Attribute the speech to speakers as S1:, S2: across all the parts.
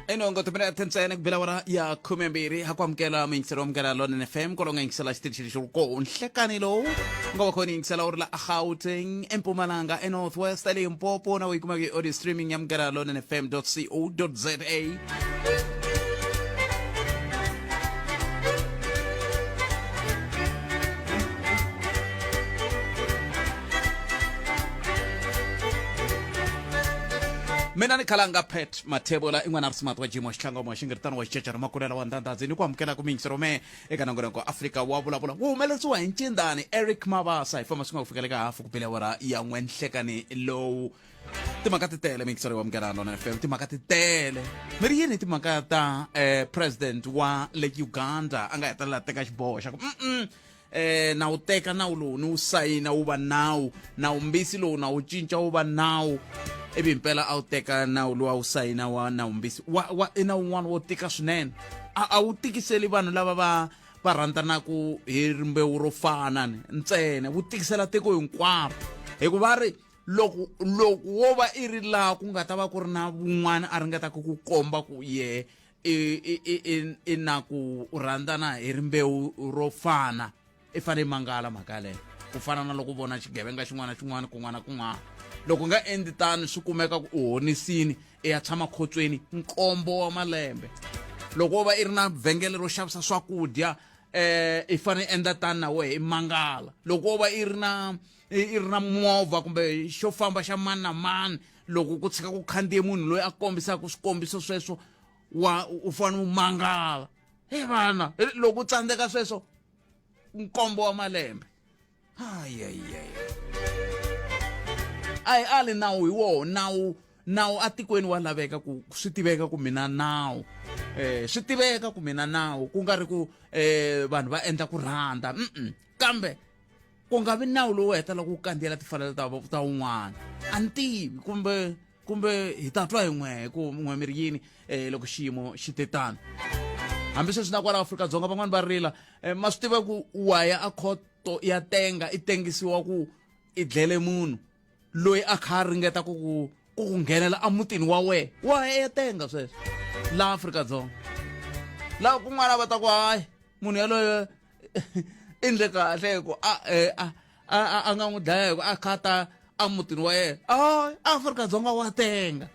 S1: Enongo timinete ntsena ku bela awara ya 12 ha ku amukela muyingiseri wa Munghana Lonene FM kwalomu nga yingisela xitichi lexi ri koho nhlekani lowu nga va khona yingisela u ri la eGauteng, eMpumalanga, eNorth West, eLimpopo na u yi kumaka hi audio streaming ya Munghana Lonene FM co za. Mina ni khalanga Pat Mathebula i n'wana ri smart wa Jimo Xitlhangomo xingiritano wa xicecere makulela wa ndandadzi ni ku amukela ku miyingisero me eka nongonoko Afrika wa vulavula wu humelerisiwa hi ncindani Eric Mabasa hi famba swi nga ku fikela ka hafu ku bile awara ya n'we nhlekani lowu. Timhaka ti tele miyingisero wa Munghana Lonene FM, timhaka ti tele mi ri yini timhaka ta president wa le Uganda a nga hetelela teka xiboho xa ku na wu teka nawu lowu ni wu sayina wu va nawu, nawu mbisi lowu na wu cinca wu va nawu, ivi himpela a wu teka nawu lowu a wu sayina wa nawu mbisi wa i nawu wun'wana wo tika swinene, a wu tikiseli vanhu lava va rhandzanaka hi rimbewu ro fana ni ntsena, wu tikisela tiko hinkwaro, hikuva ri loko wo va i ri laha ku nga ta va ku ri na wun'wana a ringetaka ku komba ku yehe i na ku rhandzana hi rimbewu ro fana, i fanele i mangala mhaka yaleyo, ku fana na loko u vona xigevenga xin'wana na xin'wana kun'wana na kun'wana. Loko u nga endli tano swi kumeka ku u honisini i ya tshama khotsweni nkombo wa malembe. Loko wo va i ri na vhengele ro xavisa swakudya i fanele i endla tano na wehe i mangala. Loko wo va i ri na i ri na movha kumbe xo famba xa mani na mani, loko ku tshika ku khandziye munhu loyi a kombisaka swikombiso sweswo wa u fanele u mangala. He vana, loko u tsandzeka sweswo nkombo wa malembe. Ayayaya, a hi ali nawu hi woho nawu, nawu atikweni wa laveka ku swi tiveka ku mina nawu, swi tiveka ku mina nawu, ku nga ri ku vanhu va endla ku rhandza, kambe ku nga vi nawu lowu hetelelaka ku kandziyela timfanelo ta un'wana. A ni tivi kumbe hi ta twa hi n'we ku n'we mi ri yini loko xiyimo xi te tano. Hambi sweswi na kwala Afrika-Dzonga van'wani va rila, ma swi tiva ku wa ya a khoto ya tenga i tengisiwa ku i dlele munhu loyi a kha a ringeta ku ku nghenela emutini wa wena, wa ya tenga sweswo laha Afrika-Dzonga. Laha kun'wana va ta ku hayi munhu yaloye i ndle kahle hi ku a nga n'wi dlaya hi ku a kha ta emutini wa yena. A Afrika-Dzonga wa tenga.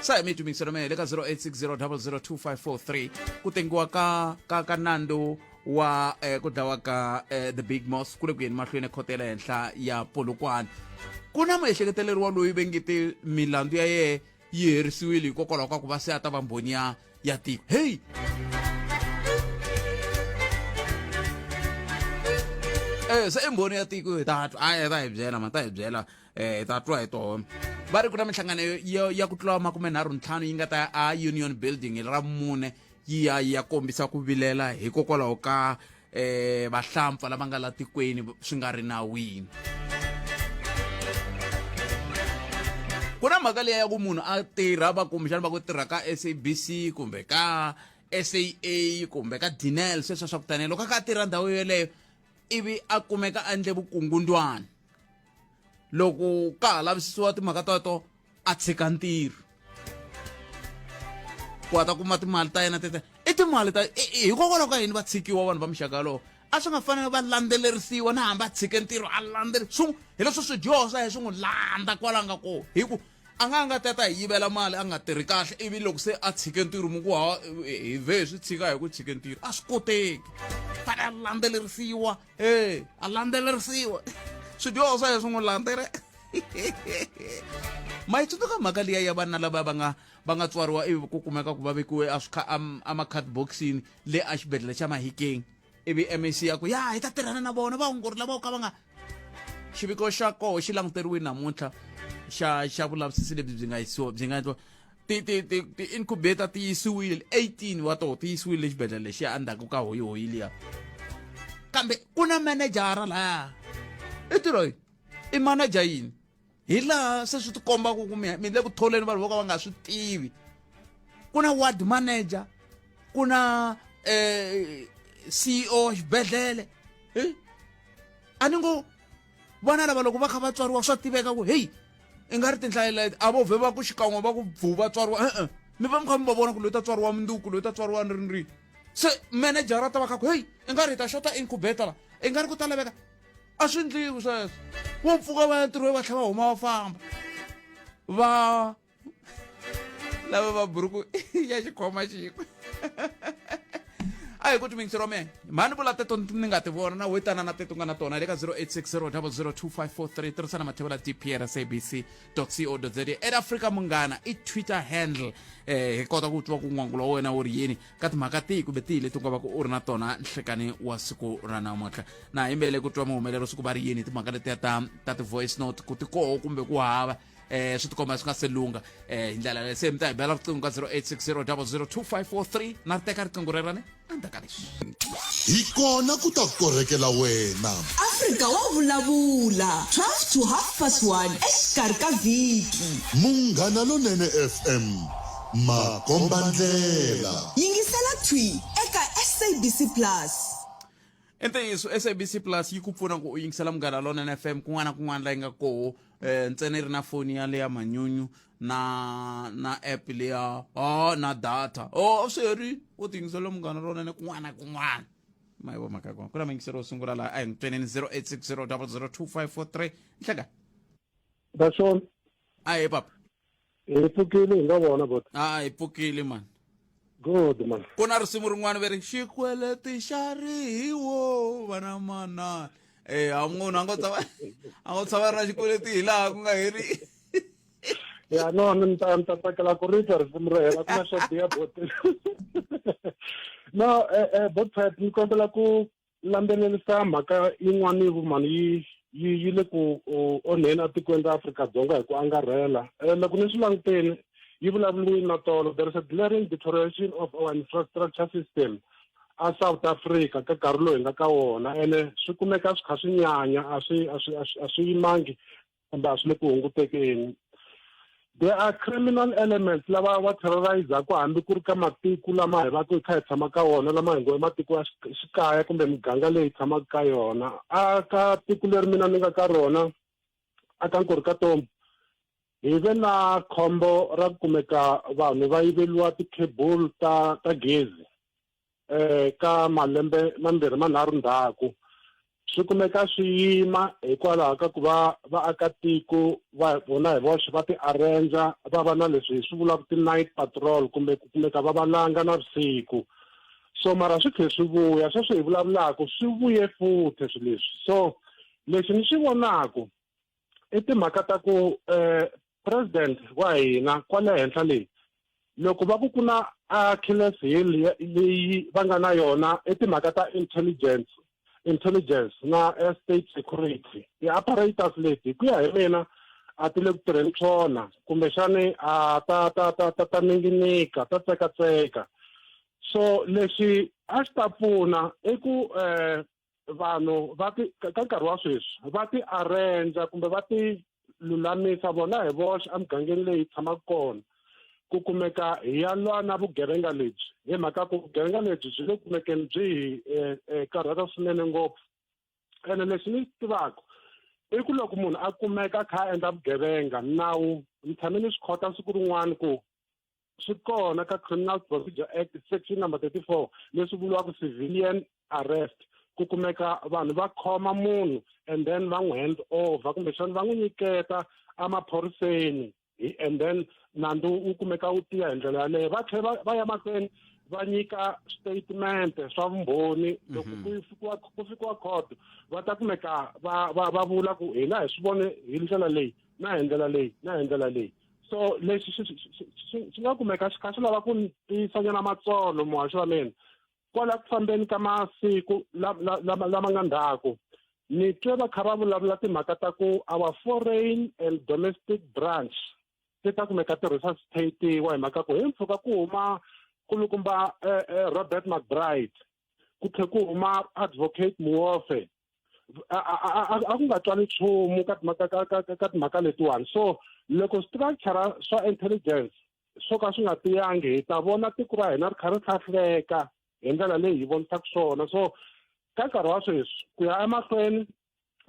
S1: Sa hi mi tumiselo mehe le ka 0860002543 ku tengiwa ka nandzu wa ku dlawa ka the Big Moss ku le ku yeni mahlweni ekhoto ya le henhla ya Polokwane. Ku na muehleketeleriwa loyi ve nge te milandzu ya yehe yi herisiwile hikokwalaho ka ku va se a ta va mbhoni ya tiko. Hey! Se i mbhoni ya tiko hi ta twa, a ta hi byela ma ta hi byela, hi ta twa hi tona. Va ri ku na minhlangano ya ku tlula 35 yi nga ta ya a Union Building hi ra mune yi ya yi ya kombisa ku vilela hikokwalaho ka vahlampfa lava nga la tikweni swi nga ri nawini. Ku na mhaka liya ya ku munhu a tirha va kumbexana va ku tirha ka SABC kumbe ka SAA kumbe ka Dinel, sweswo swa ku tanihi loko a kha a tirha ndhawu yoleyo ivi a kumeka a endle vukungundwani, loko ka ha lavisisiwa timhaka teto a tshika ntirho ku a ta kuma timali ta yena tete. I timali ta hikokwalaho ka yini va tshikiwa vanhu va muxaka walowo? A swi nga fanele va landzelerisiwa na hambi a tshike ntirho a landzele swi hi leswi swidyoho swa yena swi n'wi landza kwala nga kona, hi ku a nga nga tata hi yivela mali a nga tirhi kahle, ivi loko se a tshike ntirho mi ku ha hi vhe swi tshika hi ku tshike ntirho, a swi koteki. Fanele a landzelerisiwa, e a landzelerisiwa swidyoho swa yena swi n'wi landzele. Ma yi tsundzuka mhaka liya ya vana lava va nga tswariwa ivi ku kumeka ku va vekiwe a swi a ma-cardboxini le a xibedhlele xa Mahikeng, ivi MEC ya ku ya hi ta tirhana na vona vaongori lava ka va nga xiviko xa koho xi languteriwile namuntlha xa vulavisisi lebyi byi nga yisiwa byi nga endliwa ti-incubator ti yisiwile 18 wa toho ti yisiwile le xibedhlele lexiya endzhaku ka hoyihoyi liya, kambe ku na manejara laya i tirho yini i manager yini hi laha se swi tikombaka ku mi le ku tholeni vanhu vo ka va nga swi tivi. Ku na ward manager, ku na CEO xibedhlele, a ni ngo vana lava loko va kha va tswariwa swa tiveka ku heyi I nga ri tinhlayo leti a vo vhe va ku xikan'we va ku bvu va tswariwa e-e mi va mi kha mi va vona ku loyi ta tswariwa munduku loyi ta tswariwa ni rini rini se manager a ta va kha ku heyi i nga ri hi ta xota incubator la i nga ri ku ta laveka a swi ndliwi sweswo vo pfuka va ya ntirhweni va tlhela va huma va famba va lava va buruku ya xikhoma xin'we a hi ku timingisi ro mehe mhani vula teto ni nga ti vona na we tana na teto nga na tona le ka 0860 002543 tirhisana mathevula dpr sabc co za at africa munghana i twitter handle eh hi kota ku twa ku n'wangulo wa wena wu ri yini ka timhaka tihi kumbe tihi leti u nga va ku u ri na tona nhlekani wa siku ra namuntlha na yimbele ku twa muhumelelo siku va ri yini timhaka letiya ta ta ti-voice note ku ti koho kumbe ku hava eh swi tikomba swi nga se lunga eh hi ndlela leyi se mi ta hi bela riqingho ka 0860 002543 na ri teka riqingho rera ne endzhaku ka leswi
S2: Hi kona ku ta korhekela wena.
S3: Afrika wa vulavula 12 to half past 1 exikarhi ka vhiki.
S2: Munghana Lonene FM, makombandlela.
S3: Yingisela thwi eka SABC Plus.
S1: I ntiyiso SABC Plus yi ku pfuna ku u yingisela Munghana Lonene FM kun'wana na kun'wana la yi nga koho um ntsena yi ri na foni ya leya manyunyu na na app leya oh na data oh swi herile u ti yingisela Munghana Lonene kun'wana na kun'wana ma yi vo mhaka kona ku na muyingiseri wo sungula laha a hi n'wi tweneni 0860 002543 nhleka
S4: Vaxon
S1: a hi papa
S4: hi pfukile hi nga vona bot
S1: a hi pfukile mani
S4: good man
S1: ku na risimu rin'wana ve ri xikweleti xa rihiwo vana manana e a munhu a ngo tshama a ngo tshama ri na xikweleti hi laha ku nga heri
S4: ya no ni ta ni ta tsakela ku ri twa risimu ro hela ku na swo biha bot no eh, eh, bot pet ni kombela ku landzelerisa mhaka yin'wana yi vumani yi yi yi le ku onheni etikweni ra Afrika-Dzonga hi ku angarhela eh, loko ni swi languteni yi vulavuriwile na tolo there is a glaring deterioration of our infrastructure system a South Africa ka nkarhi lowu hi nga ka wona ene swi kumeka swi kha swi nyanya a swi a swi a swi yimangi kumbe a swi le ku hungutekeni there are criminal elements lava va terrorizaku hambi ku ri ka matiko lama hi va ku hi kha hi tshama ka wona lama hi ngo i matiko ya xikaya kumbe miganga leyi tshamaka ka yona a ka tiko leri mina ni nga ka rona a ka nkorhi ka tomu hi ve na khombo ra ku kumeka vanhu va yiveliwa ti-cable ta ta gezi eh ka malembe mambirhi manharhu ndzhaku swi kumeka swi yima hikwalaho ka ku va vaakatiko va vona hi voxe va ti arrange va va na leswi hi swi vulaka ti-night patrol kumbe ku kumeka va valanga navusiku so mara swi tlhe swi vuya sweswi hi vulavulaka swi vuye futhi swilo leswi so lexi ni xi vonaku i timhaka ta ku um president wa hina kwale henhla leyi loko va ku ku na Achilles heel leyi va nga na yona i timhaka ta intelligence intelligence na state security ti-apparatus leti hi ku ya hi mina a ti le ku tirheni swona kumbexani a ta ta ta ta ta ninginika ta tsekatseka so lexi a xi ta pfuna i ku um vanhu va ti ka nkarhi wa sweswi va ti arrange kumbe va ti lulamisa vona hi voxe emugangeni leyi tshamaka kona ku kumeka hi ya lwa na vugevenga lebyi hi mhaka ku vugevenga lebyi byi le kumekeni byi hi eh, eh, karhata swinene ngopfu ene lexi ni xi tivaka i ku loko munhu a kumeka a kha a endla vugevenga nawu ni tshame ni swi khota siku rin'wana ku swi kona ka criminal procedure act section number 34 leswi vuriwaka civilian arrest ku kumeka vanhu va khoma munhu and then va n'wi hand over kumbexana va n'wi nyiketa emaphoriseni and then nandzu wu kumeka wu tiya hi ndlela yaleyo va tlhela va ya mahlweni va nyika statement swa vumbhoni loko mhm. ku fikiwa ku fikiwa court va ta kumeka va va va vula ku hina hi swi vone hi ndlela leyi na hi ndlela leyi na hi ndlela leyi so lexi swi nga kumeka swi kha swi lava ku tiyisanyana matsolo muhaxi wa mina kwala ku fambeni ka masiku lama lama nga ndzhaku ni twe va kha va vulavula timhaka ta ku our foreign and domestic branch ti ta kumeka ti resuscitate-iwa hi mhaka ku hi mpfhuka ku huma kulukumba eh, eh, Robert McBride ku tlhe ku huma advocate Muofe a ku nga twali nchumu ka timhaka ka ka timhaka letiwani so loko structure swa intelligence swo ka swi nga tiyangi hi ta vona tiko ra hina ri kha ri hlahleka hi ndlela leyi hi vonisaka swona so ka nkarhi wa sweswi ku ya emahlweni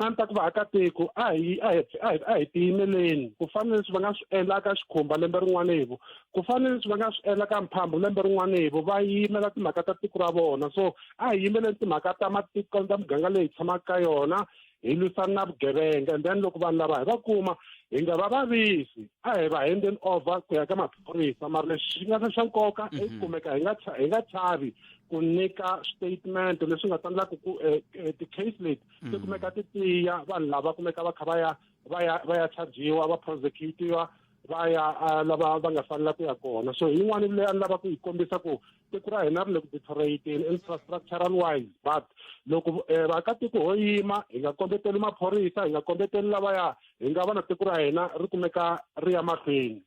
S4: A ni ta ku vaakatiko a hi a hi a hi a hi tiyimeleni ku fana na leswi va nga swi endla ka xikhumba lembe rin'wana hivo ku fana na leswi va nga swi endla ka mphambo lembe rin'wana hivo va yimela timhaka ta tiko ra vona so a hi yimeleni timhaka ta matiko ta muganga leyi hi tshamaka ka yona hi lwisana na vugevenga and then loko vanhu lava hi va kuma hi nga va vavisi a hi va handeni over ku ya ka maphorisa mara lexi xi nga xa nkoka i mhm. kumeka hi nga hi nga chavi ku nyika statement leswi nga ta endla ku eh, eh, ti-case leti ti mhm. kumeka ti tiya vanhu lava kumeka va kha va ya va ya va ya chajiwa va prosecutiwa va ya lava va nga fanela ku ya kona so yin'wana leyi a ni lava ku yi kombisa ku tiko ra hina ri le ku deteriorateni infrastructural wise but loko eh, vaakatiko ho yima hi nga kombeteli maphorisa hi nga kombeteli lavaya hi nga vona tiko ra hina ri kumeka ri ya mahlweni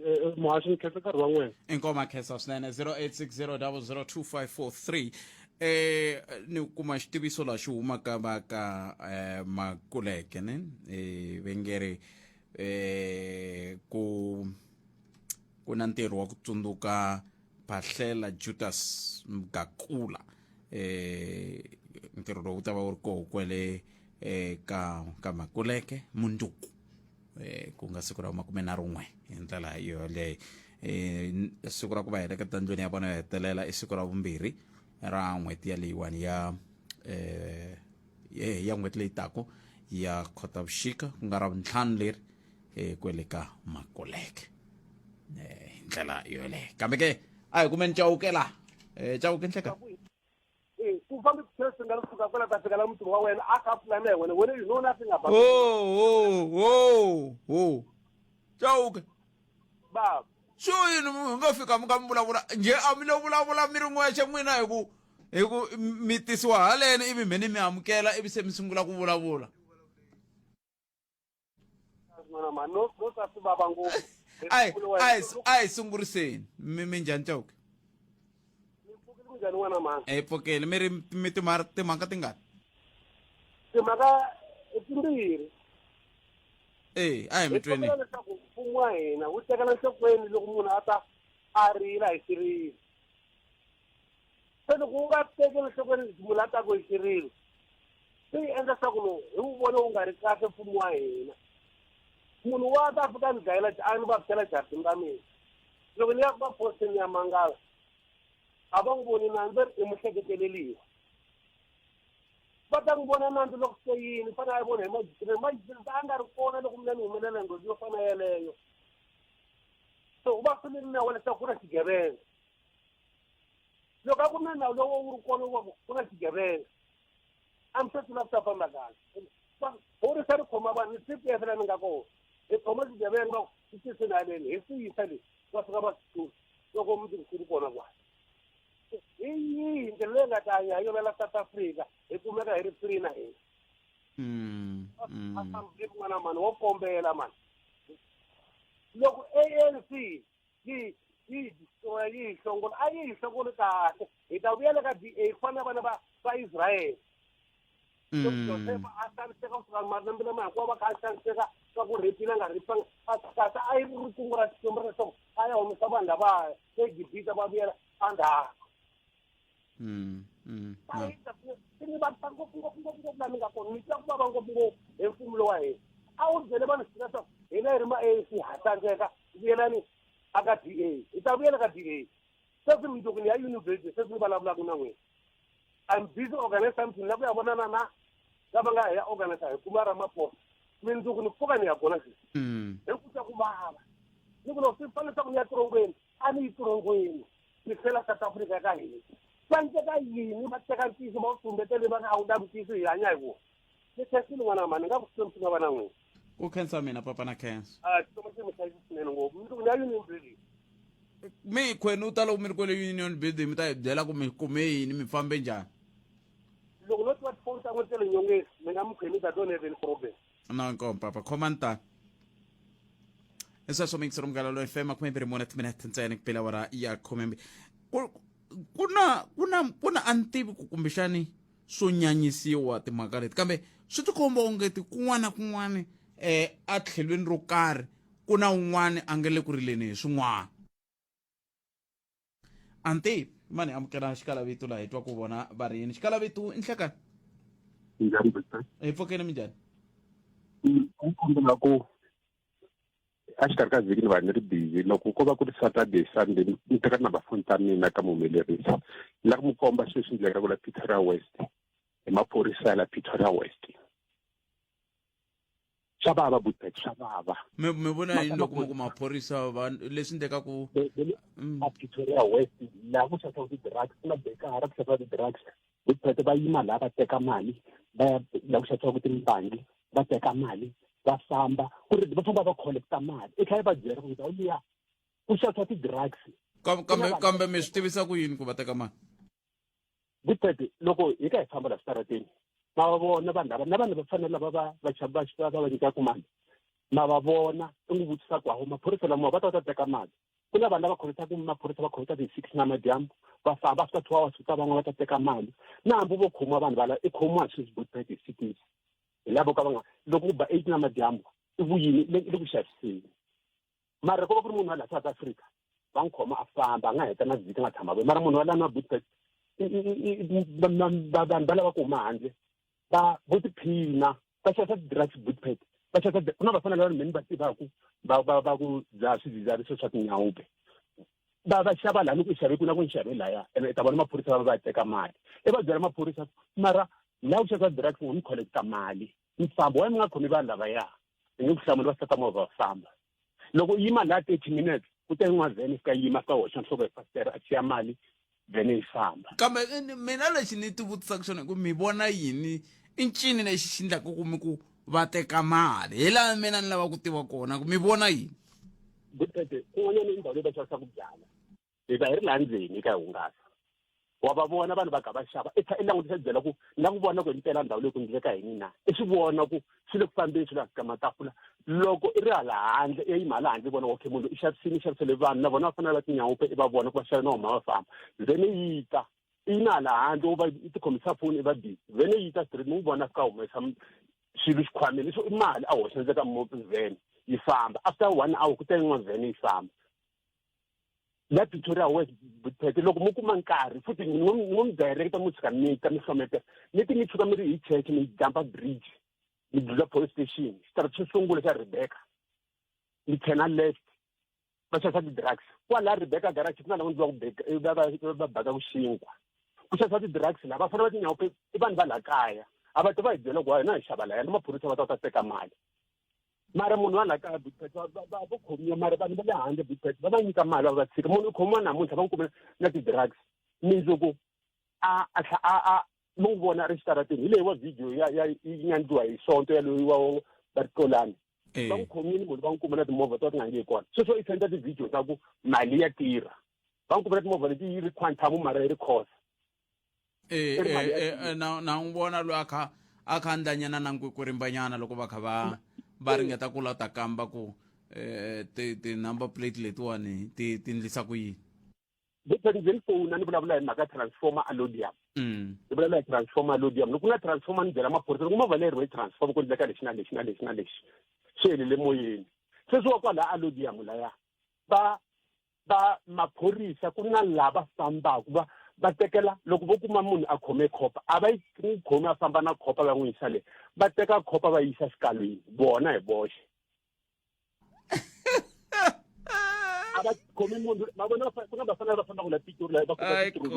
S4: eh, eh, muhaxi ni khensa nkarhi wa n'wina
S1: inkomo khensa swinene 0860002543 eh ni kuma xitiviso la xi humaka va ka eh, makuleke ne eh vengeri eh ku ku na ntirho wa ku tsundzuka Phahlela Judas Mgakula eh ntirho lowu ta va wu ri koho kwele eh ka ka Makuleke munduku eh ku nga siku ra 31 hi ndlela yoleyo eh siku ra ku va heleketa ndlwini ya vona yo hetelela i siku ra vumbirhi ra n'hweti ya leyiwani ya eh ya n'hweti leyi tako ya Khotavuxika ku nga ra vuntlhanu leri eh kwele ka Makuleke eh hi ndlela yoleyo kambe ke a hi kumeni Chauke la eh Chauke nhleka
S5: Eh, ku fambi Kreste nga ri suka kwala ta fika la mutini wa wena a kha pulana ya wena wena you know nothing about
S1: oh oh oh oh Chauke
S5: baba
S1: swo yini mi nga fika mi nga mi vulavula njhe a mi lo vulavula mi ri n'wexe n'wina hi ku hi ku mi tisiwa haleni ivi mheni mi amukela ivi se mi sungula ku vulavula
S5: n'wana mhani no no twa swi vava ngopfu
S1: a hi a hi sunguriseni mi mi njhani Chauke
S5: kunjhani n'wana mhani
S1: hi pfukile mi ri mi timhaka tingani
S5: timhaka i timbirhi
S1: e a hi mi tweni
S5: leswaku mfumo wa hina wu tekela nhlokweni loko munhu a ta a rila hi xirilo se loko wu nga tekeli enhlokweni munhu a taku hi xirilo swi yi endla leswaku lowu hi wu vone wu nga ri kahle mfumo wa hina munhu wa ta fika ni dlayela a ni vavisela jaratini ra mina loko ni ya ku maphoseni ya mangala a va n'wi voni nandzu i muhleketeleliwa va ta n'wi vona nandzu loko se yini fanele a yi vona hi majisitireti majisitireti a nga ri kona loko mina ni humelela nghozi yo fana yeleyo so u va swi ri nawu leswaku ku na xigevenga loko a ku ri na nawu lowu wu ri kona wa ku ku na xigevenga I'm sure swi la swi ta famba kahle phorisa ri khoma vanhu ni CPF la ni nga kona hi khoma swigevenga va swi tiseni haleni hi swi yisa le va fika va swi susa loko mundzuku swi ri kona kwala hi yihi ndlela leyi nga ta hanya hi yona la South Africa hi kumeka hi ri free na hina a n'wana mani wo kombela mani loko ANC yi yi destroy yi hi hlongola a yi hi hlongoli kahle hi ta vuyela ka DA ku fana na vana va va Israyele loko Josefa a xaniseka kusuka malembe lama hinkwawo va kha a xaniseka swa ku rhepile a nga rhepanga kasi a yi ri kungu ra Xikwembu ra leswaku a ya humesa vanhu lavaya eGibita va vuyela endzhaku swi ni vavisa ngopfu ngopfu ngopfu ngopfu laha ni nga kona ni twa ku vava ngopfu ngopfu hi mfumo lowa hina a wu byele vanhu swi leswaku hina hi ri ma ANC ha tsandzeka vuyelani aka DA hi ta vuyela ka DA sweswi mundzuku ni ya university sweswi ni vulavulaka na n'wina I'm busy organize something la ku ya vonana na lava nga ya organize hi kuma Ramaphosa mindzuku ni pfuka ni ya kona sweswi hi ku twa ku vava ni ku loko swi fanele swa ku ni ya tirongweni a ni yi tirongweni mi fela South Africa ka hina va teka yini va teka ntiyiso va wu tumbetele va nga a wu lavi ntiyiso hi hanya hi wona ni khensile n'wana mhani nga ku xikwembu xi nga va na n'wina
S1: ku khensa mina papa na khensa
S5: a xikwembu xi mi hlayisa swinene ngopfu mundzuku ni ya union building
S1: mi khweni u ta loko mi ri kwele union building mi ta hi byela ku mi kume yini mi fambe njhani
S5: loko no twa tifoni ta n'we ta le nyongeni mi nga mi khweni ta don't have any problem
S1: na nkomo papa khomani tani i sweswo mixero munghana loyi fm 24 timinete ntsena ku pela awara ya khomembirhi ku na ku na ku na a ni tivi ku kumbexani swo nyanyisiwa timhaka leti kambe swi tikomba ongeti kun'wana na kun'wana eh a tlhelweni ro karhi ku na un'wana a nga le ku rileni hi swin'wana a ni tivi mani amukela xikalavito laha hi twa ku vona va ri yini xikalavito i nhlekani
S4: Njhani Victor?
S1: Hi pfukeni minjhani?
S4: Ni kombela ku exikarhi ka vhiki ni va ni ri busy loko ko va ku ri Saturday Sunday ni teka number phone ta mina ka muhumelerisi ni lava ku mu komba swilo leswi endlekaka la Pretoria West hi maphorisa ya la Pretoria West swa vava Budpet swa vava
S1: Mi mi vona yini loko mi ku maphorisa va leswi endlekaku
S4: a Pretoria West laha ku xavisiwaka ti-drugs ku na bekara ku xavisiwa ti-drugs Budpet va yima laha va teka mali va ya laha ku xavisiwaka timbangi va teka mali va famba ku ri va famba va collecta mali i tlhela va byela ku ndhawu liya ku xavisiwa ti-drugs
S1: kambe kambe mi swi tivisa ku yini ku va teka mali
S4: Budpet loko hi ka hi famba la switarateni ma va vona vanhu lava na vanhu va fanele lava va va va va va nyikaka mali ma va vona i n'wi vutisa ku hawu maphorisa lamawa va ta va ta teka mali ku na vanhu lava khomisaka maphorisa va khomisa ti-six namadyambu va famba after 2 hours ku ta van'wana va ta teka mali na hambi vo khomiwa vanhu vala i khomiwa hi sweswi Budpet hi cities hi lavo ka va nga loko ku ba 8 namadyambu i vuyini le le ku xaviseni mara ko va ku ri munhu wa laha South Africa va n'wi khoma a famba a nga heta na vhiki a nga tshama mara munhu wa lana Budpet vanhu va lava ku huma handle va vo tiphina va xavisa ti-drugs Budpet va xavisa ku na vafana lava mheni va tivaku va va va ku dzaha swidzidziharisi swa tinyawupe va va xava laha ni ku xave ku na ku ni xave laya ene i ta vona maphorisa va va teka mali i va byela maphorisa mara laha ku xavisa drugs mi collecta mali mi famba why mi nga khomi vanhu lavaya i nge ku hlamuli va stata movha va famba loko u yima laha 30 minutes ku ta yin'wana vhene fika yima fika hoxa nhloko hi fasitere a siya mali vhene yi famba
S1: kambe mina lexi ni ti vutisaka xona ku mi vona yini i ncini lexi xi endlaka ku mi ku va teka mali hi laha mina ni lava ku tiva kona ku mi vona yini
S4: Gutete kun'wanyana i ndhawu leyi va xavisaka byala hi va hi ri laha ndzeni eka hi hungasa wa va vona vanhu va ka va xava i tlha i langutisa byela ku na ku vona ku himpela ndhawu leyi ku endleka yini na i swi vona ku swi le ku fambeni swi le hansi ka matafula loko i ri hala handle i ya yima hala handle i vona okay munhu i xavisini i xavisele vanhu na vona va fanele va tinyawupe i va vona ku va xave na huma va famba then yi ta i yima hala handle u va i tikhomisa foni i va busy then yi ta straight mi n'wi vona fika humesa swilo xikhwameni leswo i mali a hoxa ndzeni ka vhene yi famba after one hour ku ta yin'wana vhene yi famba la Pretoria West Phete loko mo kuma nkarhi futhi ni ngo mi directa mo tshuka mi ta mi hlometela ni ti mi tshuka mi ri hi church mi jumpa bridge mi dlula police station xitarata xo sungula xa Rebecca mi turna left va xavisa ti-drugs kwala Rebecca garage ku na lava ndliwa ku va va baka ku xinkwa ku xavisa ti-drugs lava va fanele va tinyawupe i vanhu va laha kaya a va ta va hi byela ku hina hi xava laya na maphorisa va ta va ta teka mali mara munhu wa laha kaya Bigpet va vo khomiwa mara vanhu va le handle Bigpet va va nyika mali va va tshika munhu u khomiwa namuntlha va n'wi kume na ti-drugs mindzuku a a a a mi n'wi vona a ri xitarateni hi leyi wa video ya ya yi nga endliwa hi sonto ya loyi wa Bartolani va n'wi khomile munhu va n'wi kuma na timovha to ti nga nge kona sweswo i senda ti-video ta ku mali ya tirha va n'wi kuma na timovha leti yi ri quantum mara yi ri khosa
S1: na na n'wi vona loyi a kha a kha ndlanyana na nkwikwimbanyana loko va kha va va ringeta ku la ta kamba ku ti ti number plate letiwani ti ti ndlisa ku yini
S4: ndzi ni fona ni vulavula hi mhaka transformer alodium ni vulavula hi transformer alodium loko ku nga transformer ni byela maphorisa loko movha leyi ri transformer ku endleka lexi na lexi na lexi na lexi swi helele moyeni sweswi wa kwala alodium laya va va maphorisa ku na lava fambaka va va tekela loko vo kuma munhu a khome khopa a va yi n'wi khomi a famba na khopa va n'wi yisa le va teka khopa va yisa xikalwini vona hi voxe a va khomi munhu va vona ku na vafana lava fambaka la Pitori la va
S1: kuma titiroli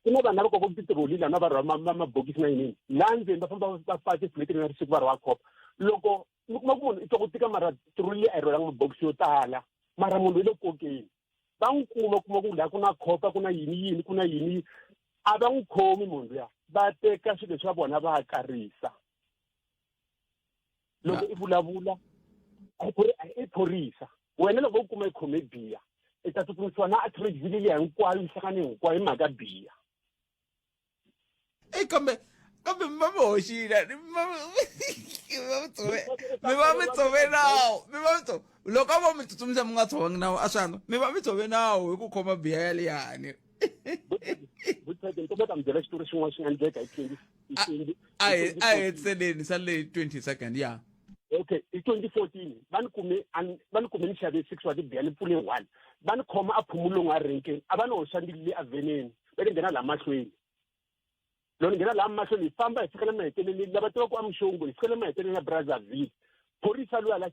S4: ku na vanhu lava kokaka titiroli lana va rhwala mabokisi na yinini laha ndzeni va famba va faka tifuleti na risiku va rhwala khopa loko mi kuma ku munhu i twa ku tika mara tiroli leyi a yi rhwalanga mabokisi yo tala mara munhu i le kokeni va n'wi kuma kuma ku laha ku na khopa ku na yini yini ku na yini a va n'wi khomi munhu luya va teka swilo swa vona va karisa loko i vulavula i phorisa wena loko u kuma i khome biya i ta tsutsumisiwa na attrojville liya hinkwayo yi hlangane hinkwayo hi mhaka biya
S1: eyi kambe kambe mi va mi hoxile mi va mi tshove nawu mi va mi tshove loko a vo mi tsutsumisa mi nga tshovangi nawu a swi antswa mi va mi tshove nawu hi ku khoma biya yaliyani
S4: ni ta mi byela xitori xin'wana xi nga endleka hi 20
S1: a hi a hi hetiseleni sale 20 second ya
S4: okay hi 2014 va ni kume va ni kume ni xave 6 wa tibiya ni pfule 1 va ni khoma a phumulong a renkeni a va ni hoxa ndzi le aveneni va ni nghena laha mahlweni
S5: Loko ni nghena laha mahlweni hi famba hi fika le maheteleleni lava tivaka a Mshungu hi fika le maheteleleni ya Brazzaville. Phorisa luya la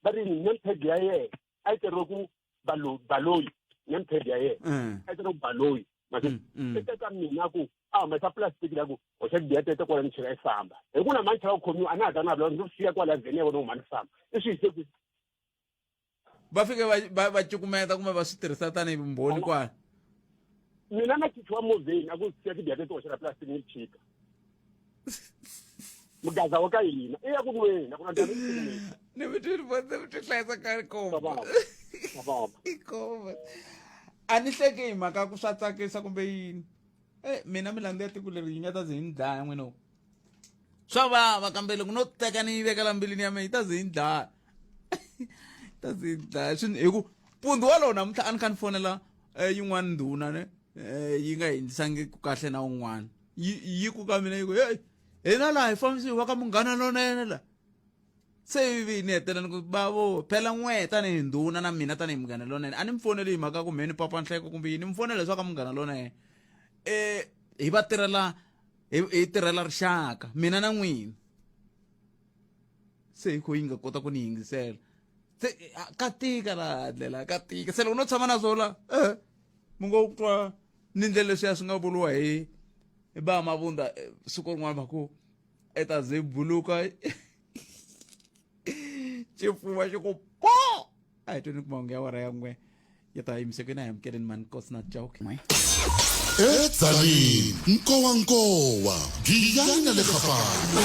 S5: va ri name tag ya yena a yi tsariwe ku Baloyi name tag ya yena mm. a yi tsariwe ku Baloyi mase mm, mm. i teka mina ku a humesa plastic la ku hoxa tibiya tete kwala ni chela i famba hi ku na mani chava ku khomiwa a na ha ta na vula ndzi siya kwala vhene ya vona huma ni famba i swi yise kwihi
S1: va fike va va cukumeta kumbe va swi tirhisa tanihi vumbhoni kwala
S5: mina na chichiwa movheni a ku siya tibiya tete hoxela plastic ni chika mugaza wa ka hina i ya ku nweni a ku na ndhawu
S1: ni mi twi ni twi hlayisa ka komba i a ni hleki hi mhaka ku swa tsakisa kumbe yini e mina milandzu ya tiko leri yi nga ta ze yi ni dlaya n'wina swa vava kambe loko no teka ni yi vekela mbilwini ya mina yi ta ze yi ni dlaya ta ze yi ni dlaya hi ku mpundzu walowo namuntlha a ni kha ni fonela eh, yin'wana ndhuna ne eh, yi nga hindisangi kahle na un'wana yi ku ka mina yi ku heyi hina laha hi fambisiwa ka munghana lonene la se ivi ni hetelela ni ku bavo phela n'we tanihi ndhuna na mina tanihi munghana lonene a ni mi foneli hi mhaka ku mhe ni papa nhleko kumbe yini mi fonela leswaku ka munghana lonene um hi va tirhela hi tirhela rixaka mina na n'wina se hi kho yi nga kota ku ni yingisela se ka tika laha ndlela ka tika se loko no tshama na swona eh mi ngo twa ni ndlela leswiya swi nga vuriwa hi hi ba mavunda eh, siku rin'wana va ku e ta ze buluka xifuva xi ku po a hi tweni ku mahungu ya wara ya n'we ya ta yimiseke na hi amukeleni mani nkosi na joke
S2: edzaleni nkowankowa giyani na le kgapane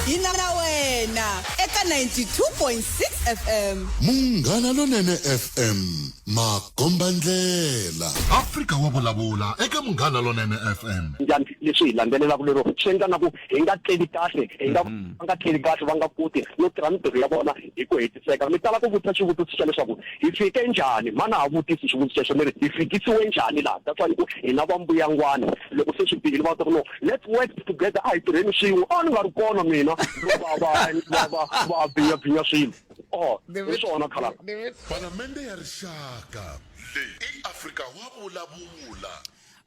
S3: Hi na wena eka 92.6 FM.
S2: Munghana Lonene FM makombandlela Afrika wa vulavula eka Munghana Lonene FM.
S5: Njhani leswi hi landzelelaka lero swi endla na ku hi nga tleli kahle hi nga va nga tleli kahle va nga koti no tirha mintirho ya vona hi ku hetiseka mi tala ku vutisa xivutiso xa leswaku hi fike njhani ma na ha vutisi xivutiso xexo mi ri hi fikisiwe njhani laha that's why ni ku hina va mbuyangwana loko se swi bihile va ta ku no let's work together a hi tirheni swin'we a ni nga ri kona mina va va va va va bvinya bvinya swilo oh hi swona khalanga
S2: Palamende ya Rixaka leyi i Afrika wa vulavula.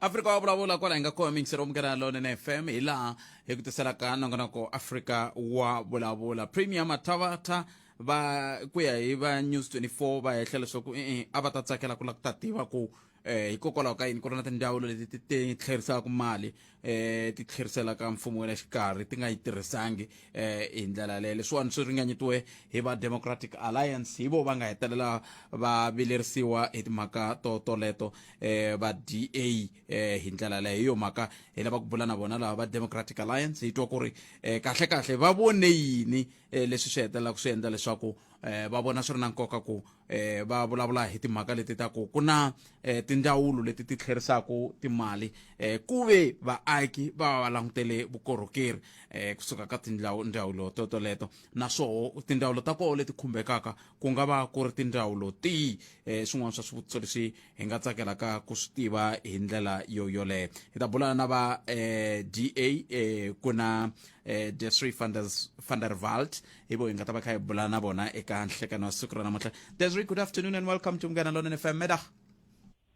S1: Afrika wa vulavula kwala hi nga kona miyingiseri wa Munghana Lonene FM hi laha hi ku tiselaka nongonoko Afrika wa vulavula Premier Mathavatha va ku ya hi va News 24 va hehla leswaku e-e a va ta tsakela ku lava ku ta tiva ku eh hikokwalaho ka yini ku ri na tindzawulo leti ti ti tlherisaka mali eh ti tlheriselaka mfumo wa le xikarhi ti nga yi tirhisangi eh hi ndlela leyo leswiwani swi ringanyetiwe hi va Democratic Alliance hi vo va nga hetelela va vilerisiwa hi timhaka to toleto eh va DA eh hi ndlela leyo hi yo mhaka hi lava ku bula na vona lava va Democratic Alliance hi twa ku ri eh kahle kahle va vone yini eh leswi swi hetelelaka swi endla leswaku eh va vona swi ri na nkoka ku eh va vulavula hi timhaka leti ta ku ku na eh, tindzawulo leti ti tlherisaka timali eh, ku ve vaaki va va langutele vukorhokeri eh, kusuka ka tindzawulo to toleto naswoho tindzawulo ta koho leti khumbekaka ku nga va ku ri tindzawulo tihi eh, swin'wana swa swivutiso leswi hi nga tsakelaka ku swi tiva hi ndlela yo yoleyo hi ta bula na va eh, da eh, ku na eh, Desiree van der Walt hi vo hi nga ta va kha hi bula na vona eka nhlekano wa siku ra namuntlha Desiree good afternoon and welcome to Munghana Lonene FM middag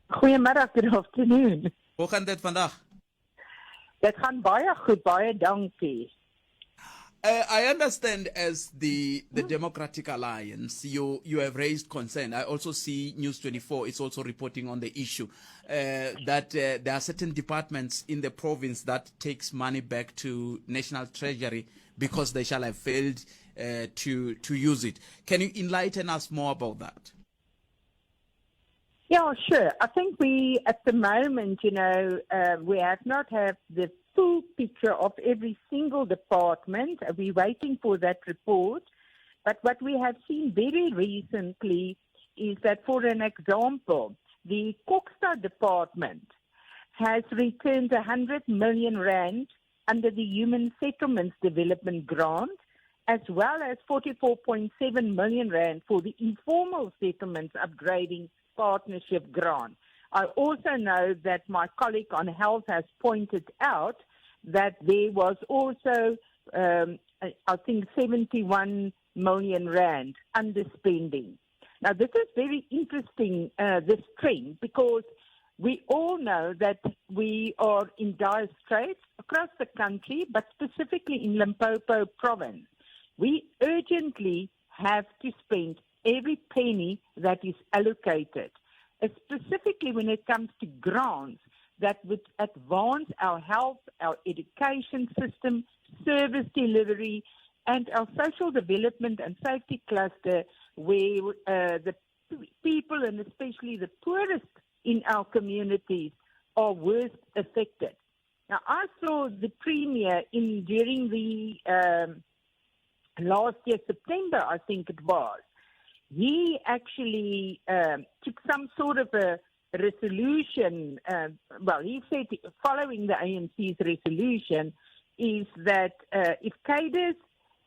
S6: Goeiemiddag, good afternoon.
S1: Hoe gaan dit vandag?
S6: Dit gaan baie goed, baie dankie.
S1: I understand as the Democratic Alliance, you have raised concern. I also see News 24 is also reporting on the issue that there are certain departments in the province that takes money back to National Treasury because they shall have failed to use it. Can you enlighten us more about that?
S6: Yeah, sure. I think we, at the moment, we have not had the full picture of every single department. We're waiting for that report. But what we have seen very recently is that, for an example, the Kokstad department has returned 100 million rand under the Human Settlements Development Grant, as well as 44.7 million rand for the Informal Settlements Upgrading Partnership Grant. I also know that my colleague on health has pointed out that there was also, I think, 71 million rand underspending. Now, this is very interesting, this trend, because We all know that we are in dire straits across the country, but specifically in Limpopo province. We urgently have to spend every penny that is allocated, specifically when it comes to grants that would advance our health, our education system, service delivery, and our social development and safety cluster, where the people, and especially the poorest in our communities, are worst affected. Now, I saw the Premier during the last year, September, I think it was. He actually took some sort of a resolution. Well, he said, following the ANC's resolution, is that if cadres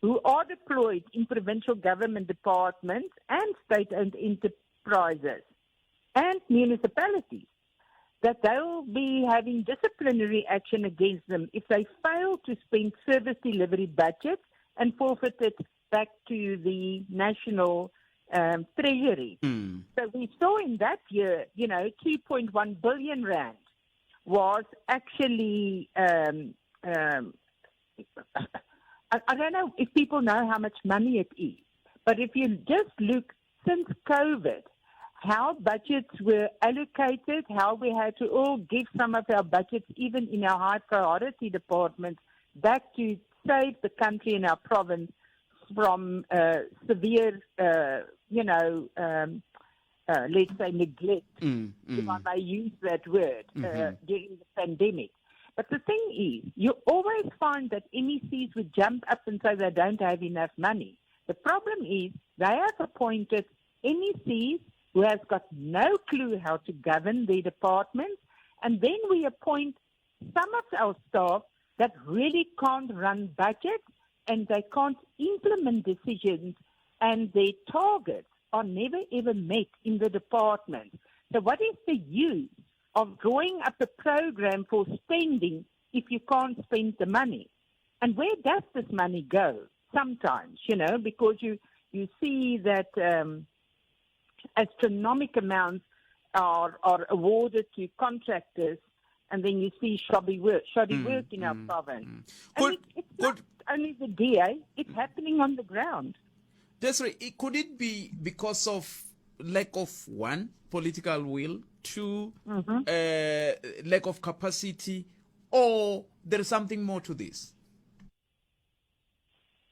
S6: who are deployed in provincial government departments and state-owned enterprises and municipalities, that they'll be having disciplinary action against them if they fail to spend service delivery budgets and forfeit it back to the national treasury. Mm. So we saw in that year, 2.1 billion rand was actually, I don't know if people know how much money it is, but if you just look since COVID, how budgets were allocated, how we had to all give some of our budgets, even in our high priority departments, back to save the country and our province from severe, let's say neglect, if I may use that word, during the pandemic. But the thing is, you always find that MECs would jump up and say they don't have enough money. The problem is they have appointed MECs who has got no clue how to govern their departments, and then we appoint some of our staff that really can't run budgets and they can't implement decisions, and their targets are never ever met in the department. So what is the use of drawing up a program for spending if you can't spend the money? And where does this money go sometimes, because you see that astronomical amounts are awarded to contractors, and then you see shoddy work in our province. And it's not only the DA, it's happening on the ground.
S1: Desiree, could it be because of lack of, one, political will, two, lack of capacity, or there is something more to this?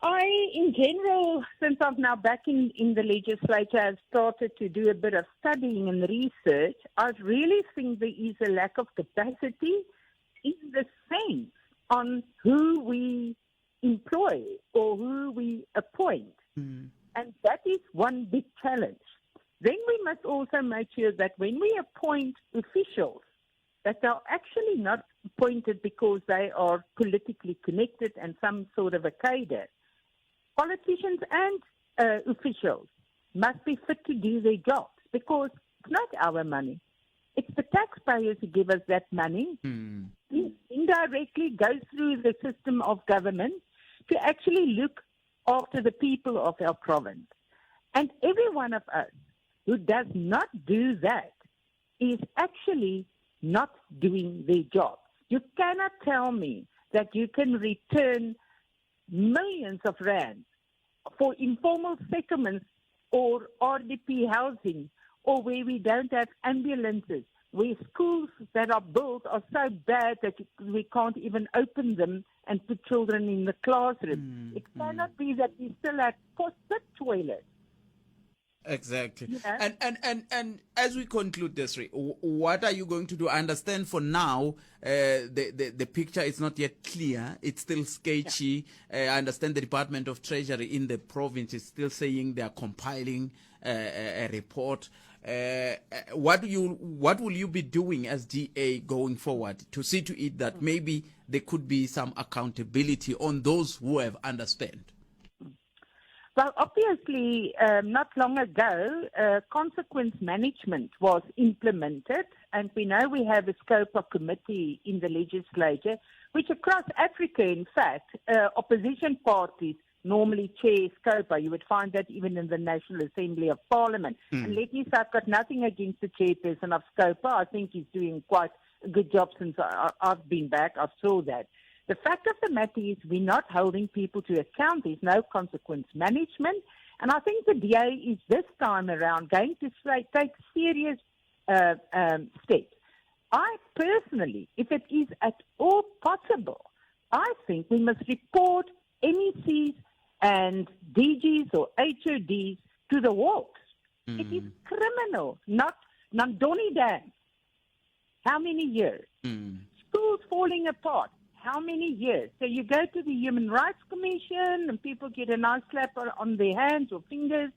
S6: I, in general, since I'm now back in the legislature, have started to do a bit of studying and research. I really think there is a lack of capacity in the sense on who we employ or who we appoint. Mm. And that is one big challenge. Then we must also make sure that when we appoint officials, that they are actually not appointed because they are politically connected and some sort of a cadre. Politicians and officials must be fit to do their jobs, because it's not our money. It's the taxpayers who give us that money. Mm. Indirectly goes through the system of government to actually look after the people of our province. And every one of us who does not do that is actually not doing their job. You cannot tell me that you can return millions of rands for informal settlements or RDP housing, or where we don't have ambulances, where schools that are built are so bad that we can't even open them and put children in the classroom. It cannot be that we still have pit toilets.
S1: Exactly. Yeah. And as we conclude this, what are you going to do? I understand for now the picture is not yet clear. It's still sketchy. Yeah. I understand the Department of Treasury in the province is still saying they are compiling a report. What will you be doing as DA going forward to see to it that maybe there could be some accountability on those who have underspent?
S6: Well, obviously, not long ago, consequence management was implemented, and we know we have a scope of committee in the legislature, which across Africa, in fact, opposition parties normally chair SCOPA. You would find that even in the National Assembly of Parliament. And let me say, I've got nothing against the chairperson of SCOPA. I think he's doing quite a good job since I've been back. I saw that. The fact of the matter is we're not holding people to account. There's no consequence management. And I think the DA is this time around going to take serious steps. I personally, if it is at all possible, I think we must report MECs and DGs or HODs to the Hawks. It is criminal, not Nandoni Dam. How many years? Schools falling apart. How many years? So you go to the Human Rights Commission and people get a nice slap on their hands or fingers.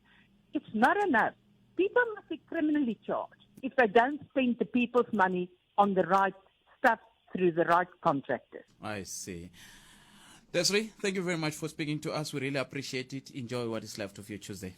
S6: It's not enough. People must be criminally charged if they don't spend the people's money on the right stuff through the right contractors.
S1: I see. Desiree, thank you very much for speaking to us. We really appreciate it. Enjoy what is left of your Tuesday.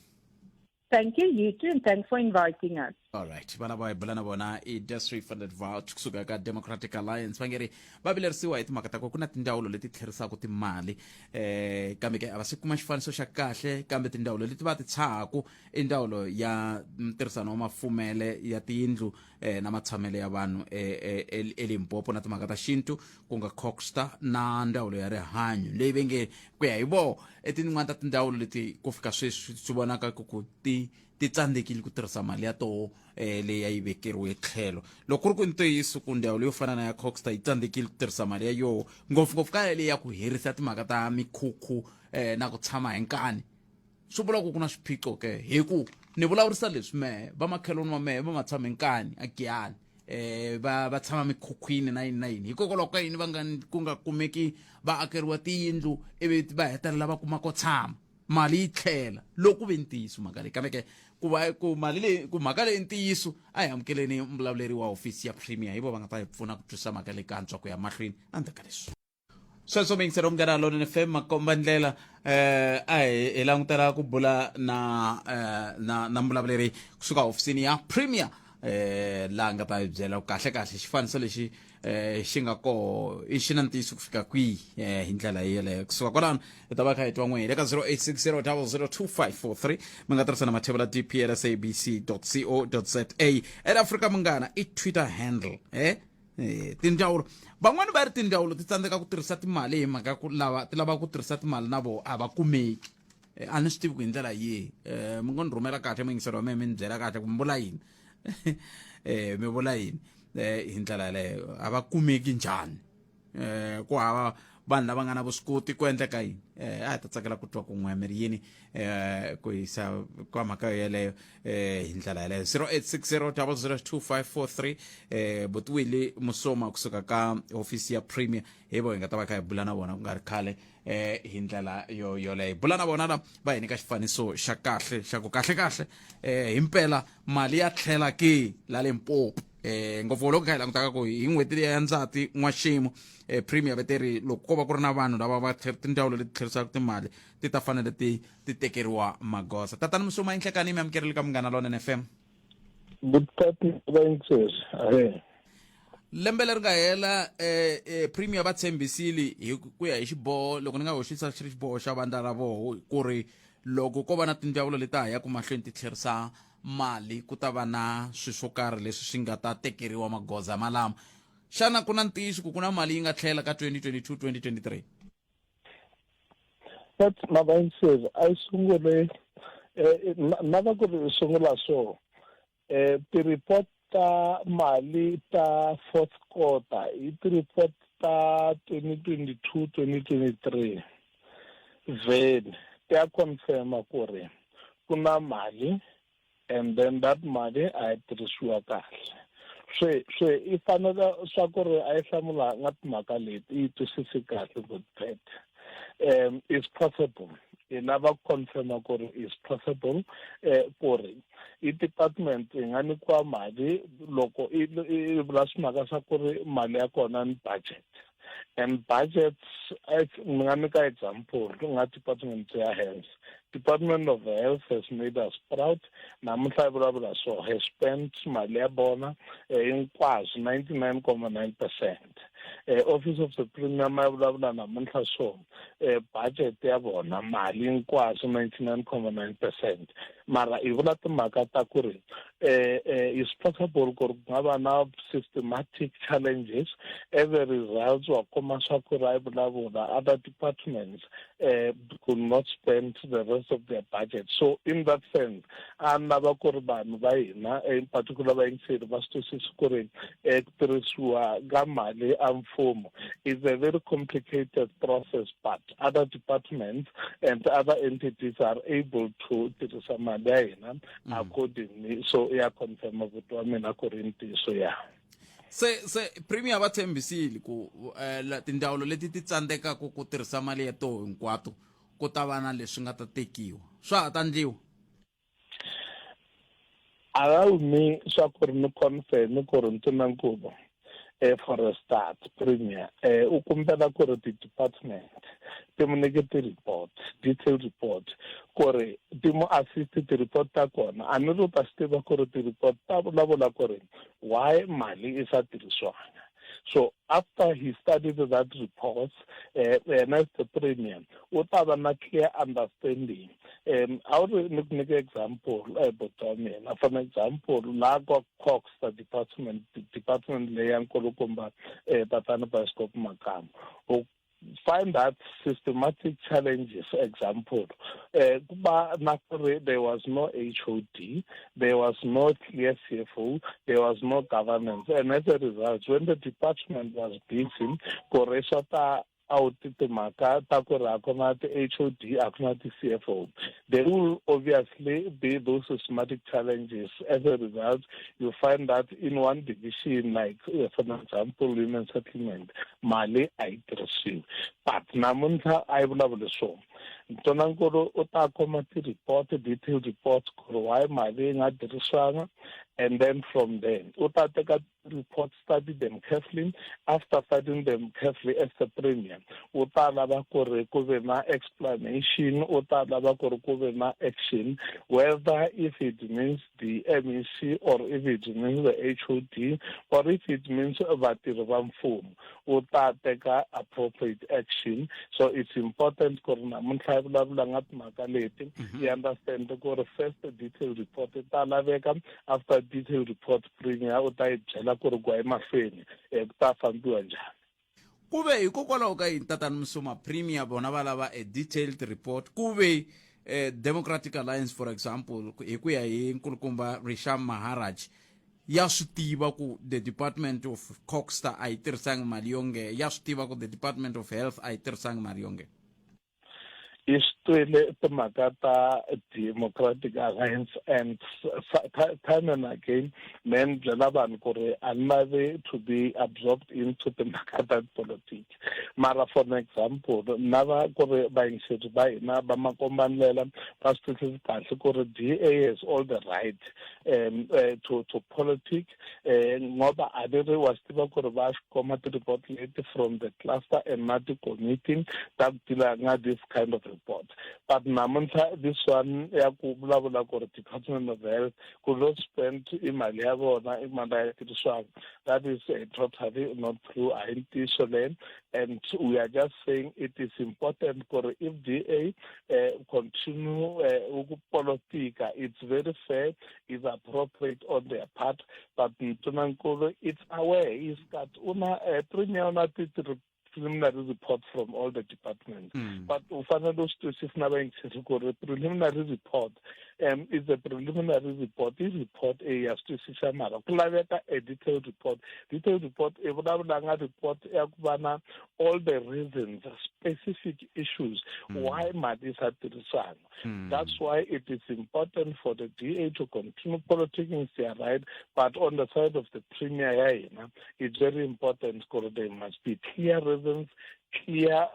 S6: Thank you, you too, and thanks for inviting us.
S1: All right. Vana va hi bula na vona i Desiree van der Walt kusuka ka Democratic Alliance va nge ri va vilerisiwa hi timhaka ta ku na tindzawulo leti tlherisaka timali eh kambe ke a va si kuma xifaniso xa kahle kambe tindzawulo leti va ti tshahaku i ndzawulo ya ntirhisano wa mafumele ya tiyindlu eh, na matshamelo ya vanhu eh, eh, eLimpopo na timhaka ta xintu ku nga Coxta na ndzawulo ya rihanyo leyi ve nge ku ya hi voho i tin'wana ta tindzawulo leti ku fika sweswi swi vonaka ku ku ti ti tsandzekile ku tirhisa mali ya toho eh, leyi a yi vekeriwe tlhelo. Loko ku ri ku ntiyiso ku ndzawulo yo fana na ya Coxta yi tsandzekile ku tirhisa mali ya yoho ngopfungopfu ka leyi ya ku herisa timhaka ta mikhukhu eh, na ku tshama hi nkani, swi vula ku ku na swiphiqo ke. Hi ku ni vulavurisa leswi mehe vamakhelwani wa mehe va ma tshami nkani a Giyani, va tshama mikhukhwini na yini na yini, hikokwalaho ka yini va nga ku nga kumeki va akeriwa tiyindlu ivi va hetelela va kuma ko tshama, mali yi tlhela loko ku ve ntiyiso mhaka leyi. Kambe ke ku va ku mali leyi ku mhaka leyi ntiyiso, a hi amukeleni mbulavuleri wa hofisi ya premier, hi vo va nga ta hi pfuna ku twisisa mhaka leyi kantswa ku ya mahlweni endzhaku ka leswi. Sweswo miyingiselo Munghana Lonene FM makomba ndlela, a hi langutela ku bula na mbulavuleri kusuka hofisini ya premier, laha nga ta hi byela kahle kahle xifaniso lexi xi nga koho i xi na ntiyiso ku fika kwihi hi ndlela yeleyo. Kusuka kwalano hi ta va kha hi twa n'we le ka 0860 002543. Mi nga tirhisa na mathevula dplsabc co za at Afrika Munghana i Twitter handle. Tindzawulo van'wani va ri tindzawulo ti tsandzeka ku tirhisa timali hi mhaka ku lava ti lava ku tirhisa timali na voho a va kumeki. A ni swi tivi ku hi ndlela yihi. Mi ngo ni rhumela kahle muyingiseri wa mehe, mi ni byela kahle ku mi vula yini, mi vula yini hi ndlela yaleyo, a va kumeki njhani, ku hava vanhu lava nga na vuswikoti, ku endleka yini? A hi ta tsakela ku twa ku n'we mi ri yini ku yisa kwa mhaka yeleyo hi ndlela yeleyo. 0860 002543. Butiwili Musoma kusuka ka hofisi ya premier, hi vo hi nga ta va kha hi bula na vona ku nga ri khale hi ndlela yo yoleyo. Bula na vona la va hi nyika xifaniso xa kahle xa ku kahle kahle himpela mali ya tlhela ke la Limpopo, ngopfu loko kha hi langutaka ku hi n'hweti liya ya Ndzati n'waximo, premier veteri loko ko va ku ri na vanhu lava va tindzawulo leti tlherisaka timali ti ta fanele ti ti tekeriwa magoza. Tatana Musuma, inhlekani, mi amukerile ka Munghana Lonene FM.
S7: Vutati vayingiseri ahe.
S1: Lembe leri nga hela, premier va tshembisile hi ku ya hi xiboho, loko ni nga hoxisa xi ri xiboho xa vandla ra voho, ku ri loko ko va na tindzawulo leti ha yaku mahlweni ti tlherisa mali ku ta va na swilo swo karhi leswi swi nga ta tekeriwa magoza malama. Xana ku na ntiyiso ku ku na mali yi nga tlhela ka 2022 2023?
S7: But mavayingiseri a yi sungule na va ku ri sungula so ti-report ta mali ta fourth quarter i ti-report ta 2022 2023 then ti ya confirma ku ri ku na mali and then that mali a yi tirhisiwa kahle. Se i fanele swa ku ri a yi hlamula nga timhaka leti i yi twisisi kahle good pet. It's possible i lava ku confirma ku ri it's possible ku ri i department yi nga nyikiwa mali loko i vula swimhaka swa ku ri mali ya kona ni budget and budgets. Ni nga nyika example nga department ya health. Department of Health has made us proud. Namuntlha yi vulavula so has spent mali ya vona hinkwaswo 99,9%. Eh, office of the Premier ma vulavula namuntlha so eh, budget ya vona mali hinkwaswo 99.9%, mara i vula timhaka ta ku ri eh, eh, it's possible ku ri ku nga va na systematic challenges. As a result, wa kuma swa ku ri a yi vulavula other departments could not spend the rest of their budget. So in that sense, a ni lava ku ri vanhu va hina, in particular vayingiseri, va swi twisisi ku ri ku tirhisiwa ka mali a mfumo is a very complicated process, but other departments and other entities are able to tirhisa mali ya hina accordingly. So ya confirma buti wa mina ku ri ntiyiso ya.
S1: Se Premier va tshembisile ku tindzawulo leti ti tsandzekaka ku tirhisa mali ya toho hinkwato ku ta va na leswi nga ta tekiwa, swa ha ta ndliwa?
S7: Allow me swa ku ri ni confirm ku ri Ntunankulu, for a start, Premier u kombela ku ri ti-department ti mu nyike ti-report, detailed report, ku ri ti mu assist ti-report ta kona. A ni ri u ta swi tiva ku ri ti-report ta vulavula ku ri why mali i sa tirhisiwanga. So after he studied that report, yena as the Premier u ta va na clear understanding. A wu ri ni ku nyika example, buti wa mina, for an example, laha kwa Cox department, department leyi ya nkulukumba tatana Bioscope Makamu, u find that systematic challenges. Example, ku va na ku ri there was no HOD, there was no clear CFO, there was no governance, and as a result, when the department was busy ku ri swa ta out timhaka ta ku ri a ku na ti-HOD, a ku na ti-CFO, there will obviously be those systematic challenges. As a result, you find that in one division, like for example human settlement, mali a yi tirhisiwi. But namuntlha a yi vulavuli swona. Ntsonankulu u ta kuma ti-report, detailed reports, ku ri why mali yi nga tirhisiwanga, and then from there u ta teka report, study them carefully. After studying them carefully, as the Premier u ta lava ku ri ku ve na explanation, u ta lava ku ri ku ve na action, whether if it means the MEC or if it means the HOD or if it means vatirhi va mfumo, u ta teka appropriate action. So it's important ku ri namuntlha yi vulavula nga timhaka leti, yi understand ku ri first detailed report yi ta laveka. After detailed report, Premier u ta yi byela ku ri ku ya emahlweni ku ta fambiwa njhani.
S1: Ku ve hikokwalaho ka yini, tatani Msuma, Premier vona va lava a detailed report, ku ve Democratic Alliance, for example, hi ku ya hi nkulukumba Risham Maharaj, ya swi tiva ku the Department of Coxter a yi tirhisangi mali yo nge, ya swi tiva ku the Department of Health a yi tirhisangi mali yo nge?
S7: I swi twile timhaka ta Democratic Alliance, and time and again me ni byela vanhu ku ri a ni lavi to be absorbed into timhaka ta politiki. Mara for an example, na va ku ri vayingiseri va hina va makombandlela va swi twisisi kahle ku ri DA has all the right to politic, ngoba a ni ri wa swi tiva ku ri va swi kuma ti-report leti from the cluster and na ti-committee ta ku deala nga this kind of report. But namuntlha this one ya ku vulavula ku ri Department of Health ku lo spend i mali ya vona, i mali ya tirhisiwaka, that is totally not true. A hi ntiyiso leyi, and we are just saying it is important ku ri if DA continue ku politika, it's very fair, is appropriate on their part. But Ntunankulu it's aware, he's got una Premier una ti preliminary report from all the departments. But u fanele u swi twisisa na vayingiseri ku ri preliminary report is a preliminary report, i report e ya swi twisisa, mara ku laveka a detailed report. Detailed report i vulavula nga report ya ku va na all the reasons, specific issues, why mali yi sa tirhisanga. That's why it is important for the DA to continue politicking their right, but on the side of the Premier ya hina, it's very important because there must be clear reasons, clear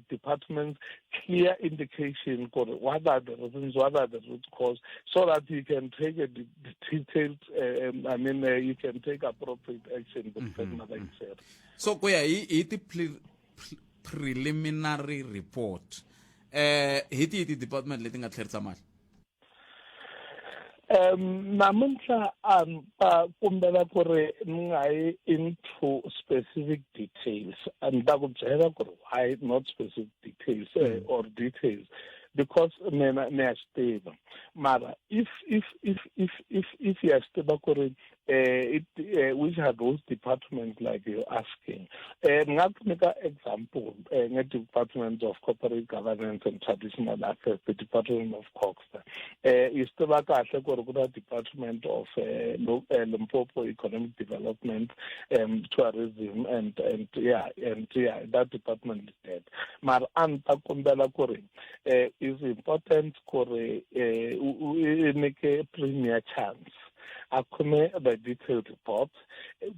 S7: departments, clear indication for what are the reasons, what are the root cause, so that you can take a detailed, I mean, you can take appropriate action.
S1: So ku ya hi ti preliminary report, hi tihi ti-department leti nga tlherisa mali?
S7: Namuntlha a ni ta kombela ku ri ni nga yi into specific details. A ni ta ku byela ku ri why not specific details or details because mina ni ya swi tiva. Mara if ya swi tiva ku ri which are those departments like you're asking, ni nga ku nyika example nge Department of Corporate Governance and Traditional Affairs, the Department of COGHSTA. Yi swi tiva kahle ku ri ku na Department of Limpopo Economic Development, Tourism and yeah, that department is dead. Mara a ni ta kombela ku ri is important ku ri u nyike Premier chance a khome the detailed report.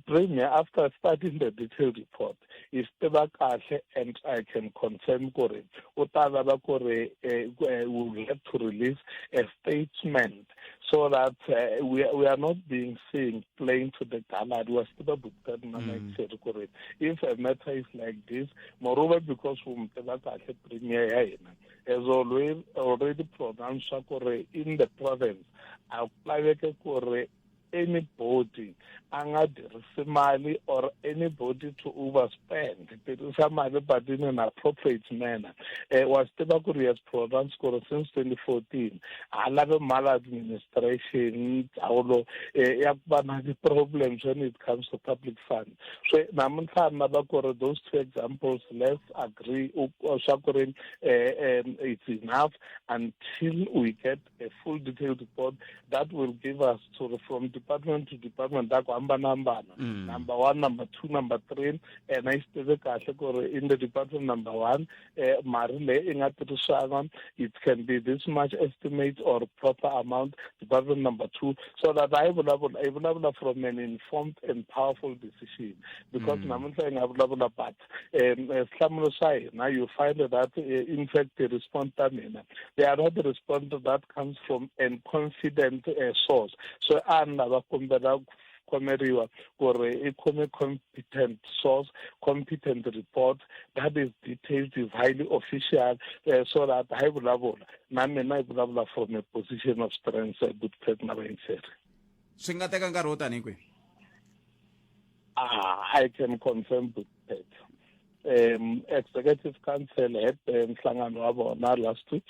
S7: Premier, after studying the detailed report, yi swi tiva kahle and I can confirm ku ri u ta lava ku ri we will have to release a statement so that we are not being seen playing to the gallery. Wa swi tiva bukutani na Mike ku ri if a matter is like this, moreover because u mi tiva kahle Premier ya hina has already pronounced ku ri in the province a ku laveke ku ri anybody a nga tirhisi mali or anybody to overspend, tirhisa mali but in an appropriate manner. Wa swi tiva ku ri has pronounced ku ri since 2014 ha lavi maladministration, ndzawulo ya ku va na ti-problems when it comes to public funds. So namuntlha ni lava ku ri those two examples, let's agree swa ku ri it's enough until we get a full detailed report that will give us to from department to department ta ku hambanahambana, number one, number two, number three. Ena yi swi tive kahle ku ri in the department number one, mali leyi i nga tirhisana, it can be this much estimate or proper amount, department number two, so that a yi vulavula, yi vulavula from an informed and powerful decision, because namuntlha yi nga vulavula but swihlamulo swa hina, you find that in fact the response ta mina, they are not the response that comes from an confident source. So a ni lava kombela khomeriwa ku ri i khome competent source, competent report that is detailed, is highly official, so that ha yi vulavula na mina yi vulavula from a position of strength, good na vayingiseri.
S1: Swi nga teka nkarhi wo tanihi kwihi?
S7: Ah, I can confirm that Executive Council had nhlangano wa vona last week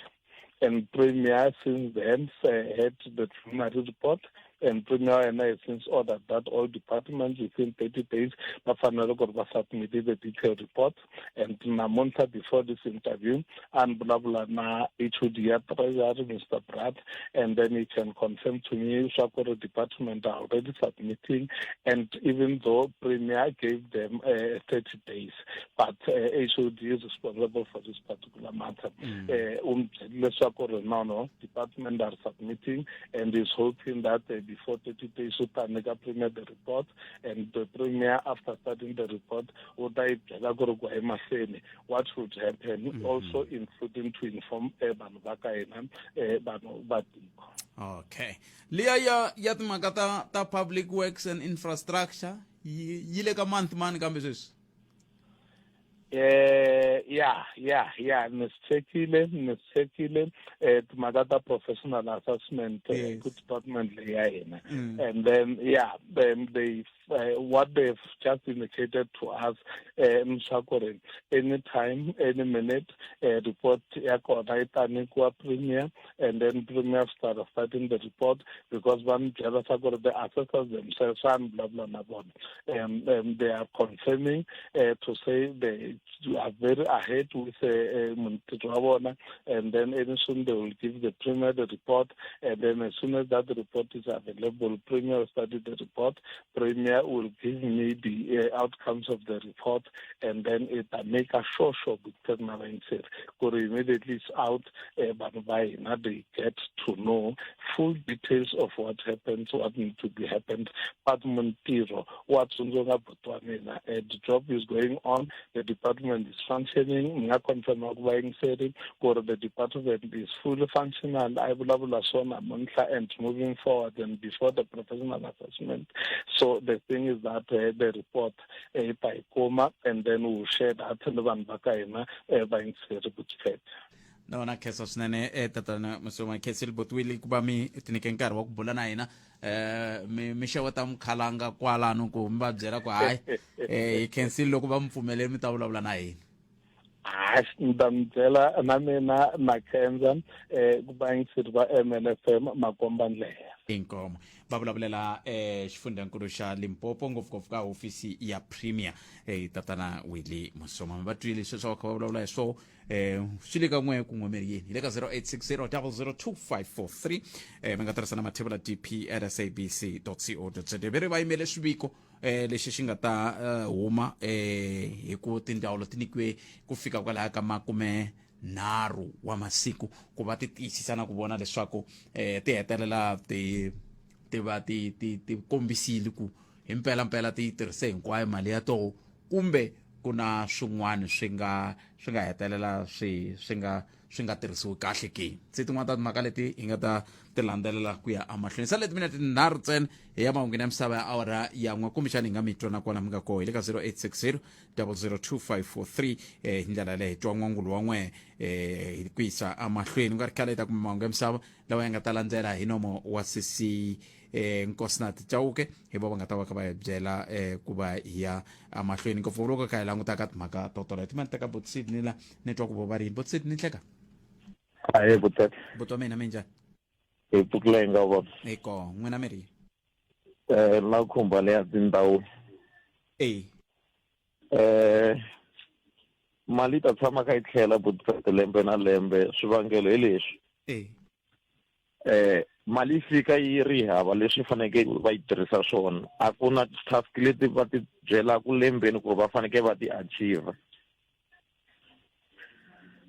S7: and Premier since then had the preliminary report, and Premier yena has since ordered that all departments within 30 days va fanele ku ri va submit the detailed report. And namuntlha before this interview a ni vulavula na HOD ya Treasury, Mr Brad, and then he can confirm to me swa ku ri department are already submitting, and even though Premier gave them 30 days, but HOD is responsible for this particular matter. U mi byelile leswaku ri no, department are submitting and is hoping that before 30 days u ta nyika Premier the report, and the Premier, after studying the report, u ta yi byela ku ri ku ya emahlweni what would happen, also including to inform vanhu va ka hina, vanhu va tiko.
S1: Okay, liya ya timhaka ta public works and infrastructure yi le ka month mani kambe sweswi?
S7: Yeah, ni swi chekile timhaka ta professional assessment ku department leyi ya hina. And then yeah, then they what they've just indicated to us swa ku ri anytime, any minute, report ya kona yi ta nyikiwa Premier, and then Premier start starting the report, because va ni byela swa ku ri the assessors themselves va ni vulavula na vona, they are confirming to say they are very ahead with ntirho wa vona, and then any soon they will give the Premier the report, and then as soon as that report is available, Premier will study the report, Premier will give me the outcomes of the report, and then it make a sure because gore immediately it's out, vanhu va hina, they get to know full details of what happens, what needs to be happened. But mintirho wa tsundzuka, buti wa mina, the job is going on, the department is functioning. Ni nga confirma ku vayingiseri ku ri the department is fully functional. A yi vulavula swo namuntlha and moving forward and before the professional assessment. So the thing is that the report yi ta yi kuma and then we'll share that ni vanhu va ka hina, vayingiseri, butfet.
S1: No na khensa swinene eh, tatana Musoma Khensile Botwili ku va mi tinike nkarhi wa ku bula na hina eh mi mi xeweta mukhalanga kwalano ku mi va byela ku hayi eh hi khensile loko va mi pfumelele mi ta vulavula na hina.
S7: Hayi ni ta mi byela na mina na khensa um ku vayingiseri va MLFM makomba ndlela.
S1: Inkomo va vulavulela eh xifundzankulu xa Limpopo ngopfungopfu ka hofisi ya Premier eh tatana Willie Musoma va twile sweswo va kha va vulavula hi swoho eh swi le ka n'we ku n'we meri yini hi le ka 0860 002543 eh mi nga tirhisa na mathebula dp at sabc co za ve ri va yimele swiviko eh lexi xi nga ta eh, huma eh hi ku tindzawulo ti nyikiwe ku fika kwalaya ka makume nharhu wa masiku ku va ti tiyisisa na ku vona leswaku eh ti hetelela ti ti va ti ti ti kombisile ku hi mpelampela ti yi tirhise hinkwayo mali ya toho kumbe ku na swin'wana swi nga swi nga hetelela swi swi nga swi nga tirhisiwi kahle ke se tin'wana ta timhaka leti hi nga ta ti landzelela ku ya emahlweni sa leti mina tinharhu ntsena hi ya mahungwini ya misava ya awara ya n'we kumbexana hi nga mi twa na kwala mi nga koho hi le ka 0860 002543 eh, hi ndlela yaleyo hi twa n'wangulo wa n'we eh, hi ku yisa emahlweni ku nga ri khale hi ta kuma mahungu ya misava lawa ya nga ta landzela hi nomo wa cc eh, Nkosinathi Chauke hi vo va nga ta va kha va hi byela eh, ku va hi ya emahlweni ngopfu loko kha hi languta ka timhaka to toleto timani teka bot Sydney la ni twa ku vo va ri yini bot Sydney hleka
S7: Ahee butete
S1: buti wa mina minjhani
S7: hi pfukile hi nga vona
S1: hi koho n'wina mi ri yini
S7: eh la khumba leya tindhawu
S1: e
S7: eh mali yi ta tshama kha yi tlhela butete lembe na lembe swivangelo hi leswi
S1: e
S7: eh mali yi fika yi ri hava leswi faneke va yi tirhisa swona a ku na task leti va ti byelaka lembeni ku ri va faneke va ti achieve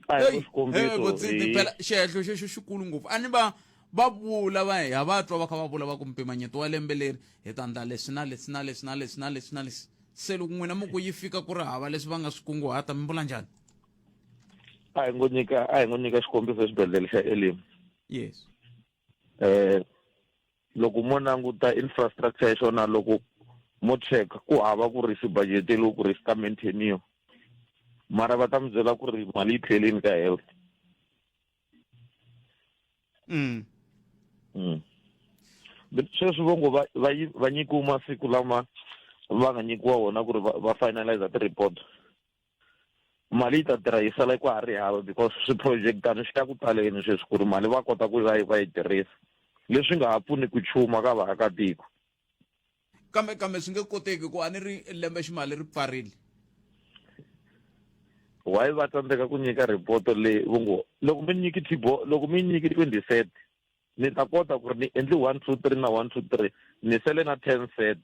S7: a hi xikombiso
S1: phela xihehlo xexo xikulu ngopfu a ni va va vula va ha va twa va kha va vula va ku mpimanyeto wa lembe leri hi ta ndla leswi na leswi na leswi na leswi na leswi na leswi se loko n'wina mi ku yi fika ku ri hava leswi va nga swi kunguhata mi vula njhani
S7: a hi ngo nyika a hi ngo nyika xikombiso exibedhlele xa Elim
S1: yes
S7: eh loko mo languta infrastructure ya xona loko mo check ku hava ku ri xi budgeteliwe ku ri xi ta maintainiwa mara va ta mi byela ku ri mali yi tlheleni ka health
S1: mm.
S7: Mm. Sweswi vo ngo va va va nyikiwe masiku lama va nga nyikiwa wona ku ri va va finalize ti-report mali yi ta tirha yi sala ku ha ri hava because swi-projectani swi ta ku taleni sweswi ku ri mali va kota ku va va yi tirhisa leswi nga ha pfuni ku chuma ka vaakatiko
S1: kambe kambe swi nge koteki ku a ni ri lembe ximali ri pfarile
S7: why va tsandzeka ku nyika report leyi vo ngo loko mi nyiki thibo loko mi nyiki 27 ni ta kota ku ri ni endli 1 2 3 na 1 2 3 ni sele na 10 set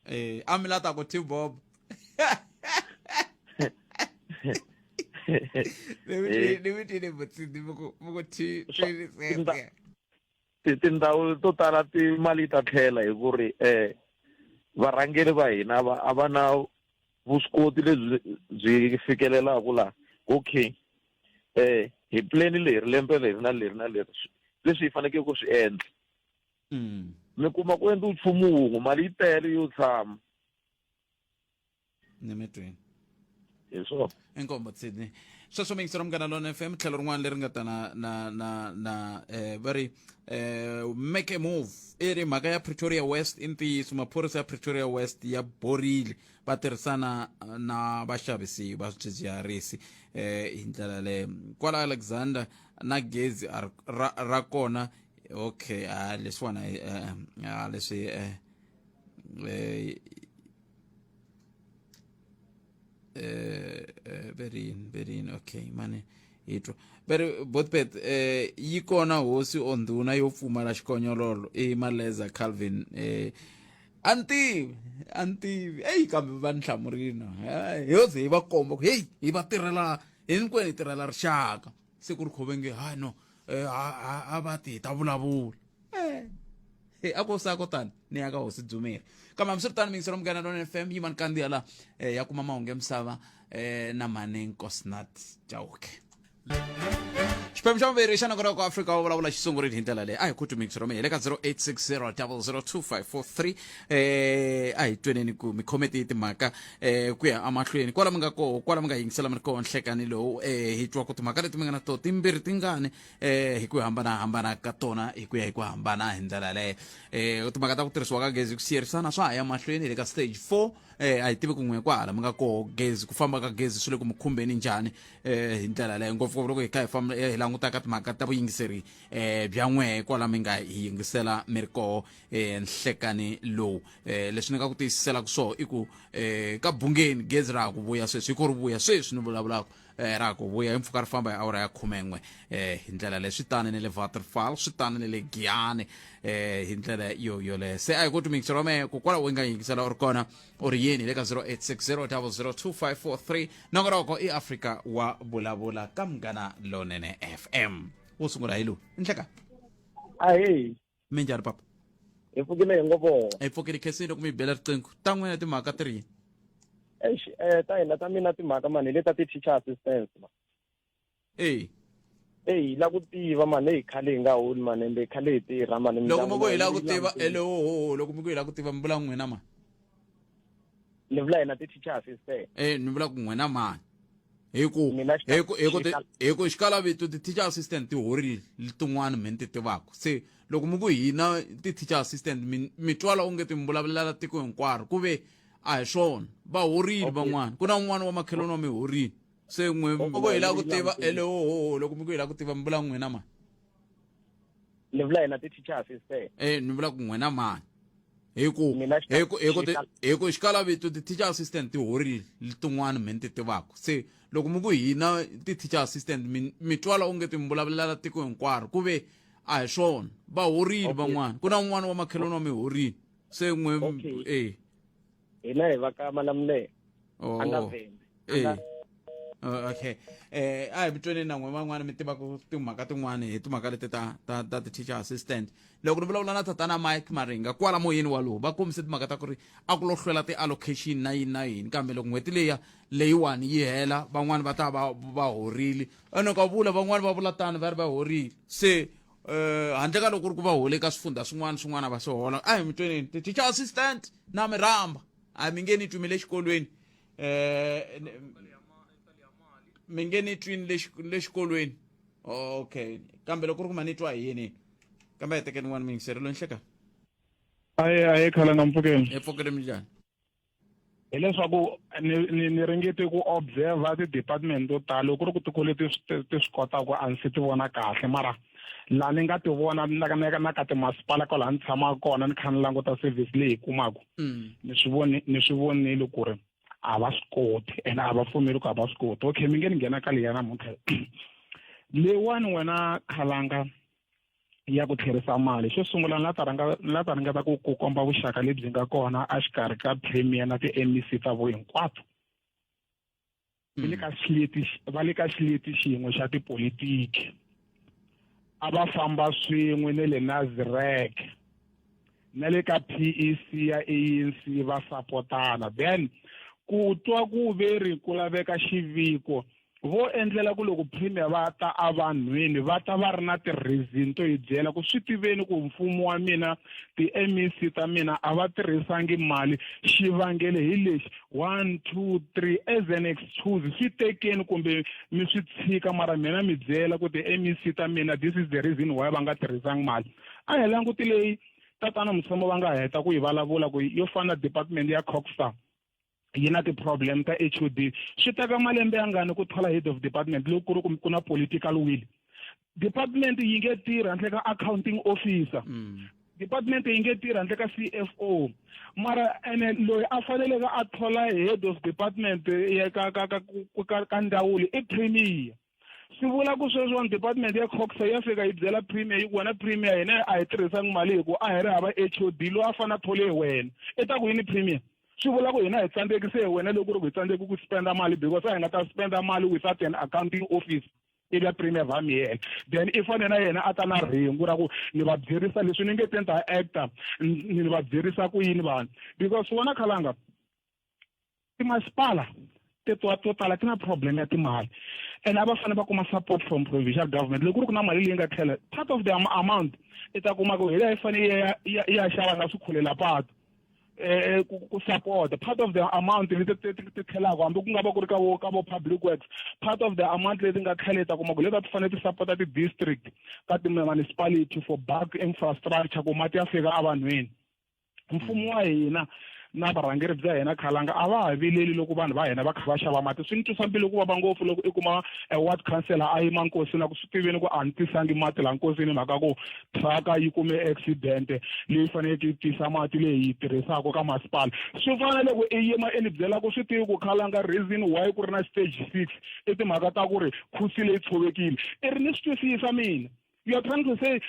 S1: eh a mi lata ku T-Bob ni vitile butsini mi ku mi ku T
S7: tindhawu to tala timali yi ta tlhela hi ku ri um varhangeri va hina va a va na vuswikoti lebyi byi fikelelaka laha okay um hi plan leri lembe leri na leri na leri leswi hi fanekele ku swi endla
S1: mm.
S7: mi kuma ku endliwa nchumu wun'we mali yi tele yo tshama
S1: ni mi twini
S7: hi swona
S1: inkombo Sydney sweswo miyingiselo munghana lona FM tlhelo rin'wana leri nga ta na na na na eh, va ri eh, make a move i ri mhaka ya Pretoria West i ntiyiso maphorisa ya Pretoria West ya borile va tirhisana na vaxavisi va swidzidziharisi eh, hi ndlela yaleyo kwala Alexander na gezi ra, ra kona okay a leswiwani eh, a leswi eh, eh, eh, verini verini okay mane hi twa veri botbet eh, yi kona hosi o ndhuna yo pfumala xikonyololo i maleza calvin eh, a ni tivi a ni tivi eyi kambe va ni hlamurile ho ze hi va komba ku heyi hi va tirhela hinkwenu hi tirhela rixaka se ku ri khove nge hayi no eh, a va ti hi ta vulavula eh a ko sa ko tani ni ya ka hosi dzumeri kambe hambiswiritano mingiselo munghana lona fm yimani kandziya la eh, ya kuma mahungu ya misava eh, na mhani nkosnat chauke Xiphemu xa vumbirhi xa nongonoko Afrika wu vulavula xi sungurile hi ndlela leyi. A hi khutu mixero mi hi le ka 0860 002543 a hi tweneni ku mi khome tihi timhaka ku ya emahlweni kwala mi nga koho kwala mi nga yingisela mi ri koho nhlekani lowu hi twa ku timhaka leti mi nga na toho timbirhi tingani hi ku hambanahambana ka tona hi ku ya hi ku hambana hi ndlela yaleyo. Timhaka ta ku tirhisiwa ka gezi ku siyerisana swa ha ya mahlweni hi le ka stage 4 a hi tivi ku n'we kwahala mi nga koho gezi ku famba ka gezi swi le ku mi khumbeni njhani hi ndlela yaleyo ngopfungopfu loko hi kha hi famba hi languta ka timhaka ta vuyingiseri bya n'wehe kwala mi nga hi yingisela mi ri koho nhlekani lowu. Leswi ni nga ku tiyisiselaka swoho i ku ka bungeni gezi ra ha ku vuya sweswi hi ko ri vuya sweswi ni vulavulaka ra ha ku vuya hi mpfhuka ri famba hi awara ya khumen'we hi ndlela leyi swi tani ni le Waterval swi tani ni le Giyani hi ndlela yo yoleyo. Se a hi koti miyingiselo wa mehe ku kwala u nga yingisela u ri kona u ri yini hi le ka 0860 002543 nongonoko i Afrika wa vulavula ka Munghana Lonene FM. Wo sungula hi lowu nhleka.
S8: Ahee.
S1: Minjhani papa?
S8: Hi pfukile hi ngo vona.
S1: Hi pfukile khensile loko mi bela riqingho. Ta n'wina timhaka ti ri yini?
S8: Eish, ta hina ta mina timhaka mani hi leta ti-teacher assistants ma.
S1: Eyi.
S8: Eyi hi la ku tiva mani hi khale hi nga holi mani ende hi khale hi tirha mani.
S1: Loko mi ku hi la ku tiva ele ho loko mi ku hi la ku tiva mi vula n'wina mani?
S8: Ni vula hina ti-teacher assistant.
S1: Ni vula ku n'wina mani? Hi ku hi ku hi ku hi ku xikalavito ti-teacher assistant ti horile letin'wana mi ni ti tivaka. Se loko mi ku hina ti-teacher assistant mi mi twala onge ti mi vulavulela tiko hinkwaro ku ve a hi swona va horile van'wana ku na un'wana wa makhelwani wa mi horile se n'we mi ku hi lava ku tiva ele ho loko mi ku hi lava ku tiva mi vula n'wina mani?
S8: Ni vula hina ti-teacher assistant.
S1: Ni vula ku n'wina mani? Hi ku hi ku hi ku hi ku xikalavito ti-teacher assistant ti horile letin'wana mi ni ti tivaka. Se loko mi ku hina ti-teacher assistant mi mi twala onge ti mi vulavulela tiko hinkwaro ku ve a hi swona va horile van'wana ku na un'wana wa makhelwani wa mi horile se n'we
S8: Hina hi va ka Malamulele.
S1: Oh.
S8: Anga Vhembe.
S1: Okay. A hi mi tweni na n'we van'wana mi tivaka timhaka tin'wana hi timhaka leti ta ta ta ti-teacher assistant. Loko ni vulavula na tatana Mike Maringa kwala moyeni walowu va kombise timhaka ta ku ri a ku lo hlwela ti-allocation na yini na yini kambe loko n'hweti leya leyiwani yi hela van'wani va ta va va horile ene ka vula van'wani va vula tani va ri va horile se handle ka loko ku ri ku va hole ka swifundha swin'wana swin'wana va swi hola. A hi mi tweneni ti-teacher assistant na mi rhamba a mi nge ni twi mi le xikolweni mi nge ni twi ni le xikolweni. Okay, kambe loko ku ri ku ma ni twa hi yini kambe hi tekeni n'wana muyingiseri loyi nhleka.
S4: Aye khalanga mpfukeni.
S1: Hi pfukile minjhani?
S4: Hileswaku ni ni ni ringete ku observe ti-department to tala loko ku ri ku tiko leti ti swi kotaka a ndzi se ti vona kahle mara laha ni nga ti vona na na na ka timasipala kwalaha ni tshamaka kona ni kha ni languta service leyi hi kumaka ni swi voni ni swi vonile ku ri a va swi koti ene a va pfumeli ku a va swi koti. Okay, mi nge ni nghena ka leya namuntlha leyiwani wena khalanga ya ku tlherisa mali. Xo sungula ni la ta rhanga ni la ta ringeta ku ku komba vuxaka lebyi nga kona exikarhi ka premier na ti-M_E_C ta vo hinkwato. Va le ka xileti va le ka xileti xin'we xa tipolitiki. A va famba swin'we ne le Nasrec na le ka P_E_C ya A_N_C va sapotana. Then ku twa ku ve ri ku laveka xiviko vo endlela ku loko premier va ta evanhwini va ta va ri na ti-reason to hi byela ku swi tiveni ku mfumo wa mina ti-M_E_C ta mina a va tirhisangi mali xivangelo hi lexi 1 2 3 as an excuse swi tekeni kumbe mi swi tshika mara mina mi byela ku ti-M_E_C ta mina this is the reason why va nga tirhisangi mali. A hi languti leyi tatana Msomo va nga heta ku yi vulavula ku yo fana na department ya COGHSA yi na ti-problem ta H_O_D swi teka malembe ya ngani ku thola head of department loko ku ri ku ku na political will. Department yi nge tirhi handle ka accounting officer. Department yi nge tirhi handle ka C_F_O mara ene loyi a faneleke a thola head of department ya ka ka ka ka ka ndzawulo i premier. Swi vula ku sweswiwani department ya COGHSA ya fika yi byela premier yi ku wena premier hina a hi tirhisangi mali hi ku a hi ri hava H_O_D loyi a fanele a thole hi wena. I ta ku yini premier? Swi vula ku hina hi tsandzekise hi wena loko ku ri ku hi tsandzeke ku spenda mali because a hi nga ta spenda mali without an accounting office ivi ya premier va miyela. Then i fanele na yena a ta na rhengu ra ku ni va byerisa leswi ni nge te ni ta acta ni va byerisa ku yini vanhu because wona khalanga timasipala to tala ti na problem ya timali.
S9: And a va fanele va kuma support from provincial government. Loko ku ri ku na mali leyi nga tlhela, part of the amount i ta kuma ku hi leyi fanele yi ya xava nga swikhulela patu eh, eh ku support part of the amount leti ti tlhelaka, hambi ku nga va ku ri ka vo ka vo public works, part of the amount leti nga tlhela ta kuma ku leti a ti fanele ti support ti-district ka ti-municipality for bulk infrastructure ku mati ya fika evanhwini. Mfumo wa hina na varhangeri bya hina, Khalanga, a va ha vileli loko vanhu va hina va kha va xava mati. Swi ni twisa mbilu ku vava ngopfu loko i kuma e ward councillor a yima nkosini, a ku swi tiveni ku a ni tisangi mati laha nkosini, mhaka ku truck-a yi kume accident leyi faneleke yi tisa mati leyi yi tirhisaka ka masipala. Swi fanele ku i yima i ni byela ku swi tivi ku, Khalanga, reason why ku ri na stage six i timhaka ta ku ri khusi leyi tshovekile. I ri ni swi twisisa mina, you are trying to say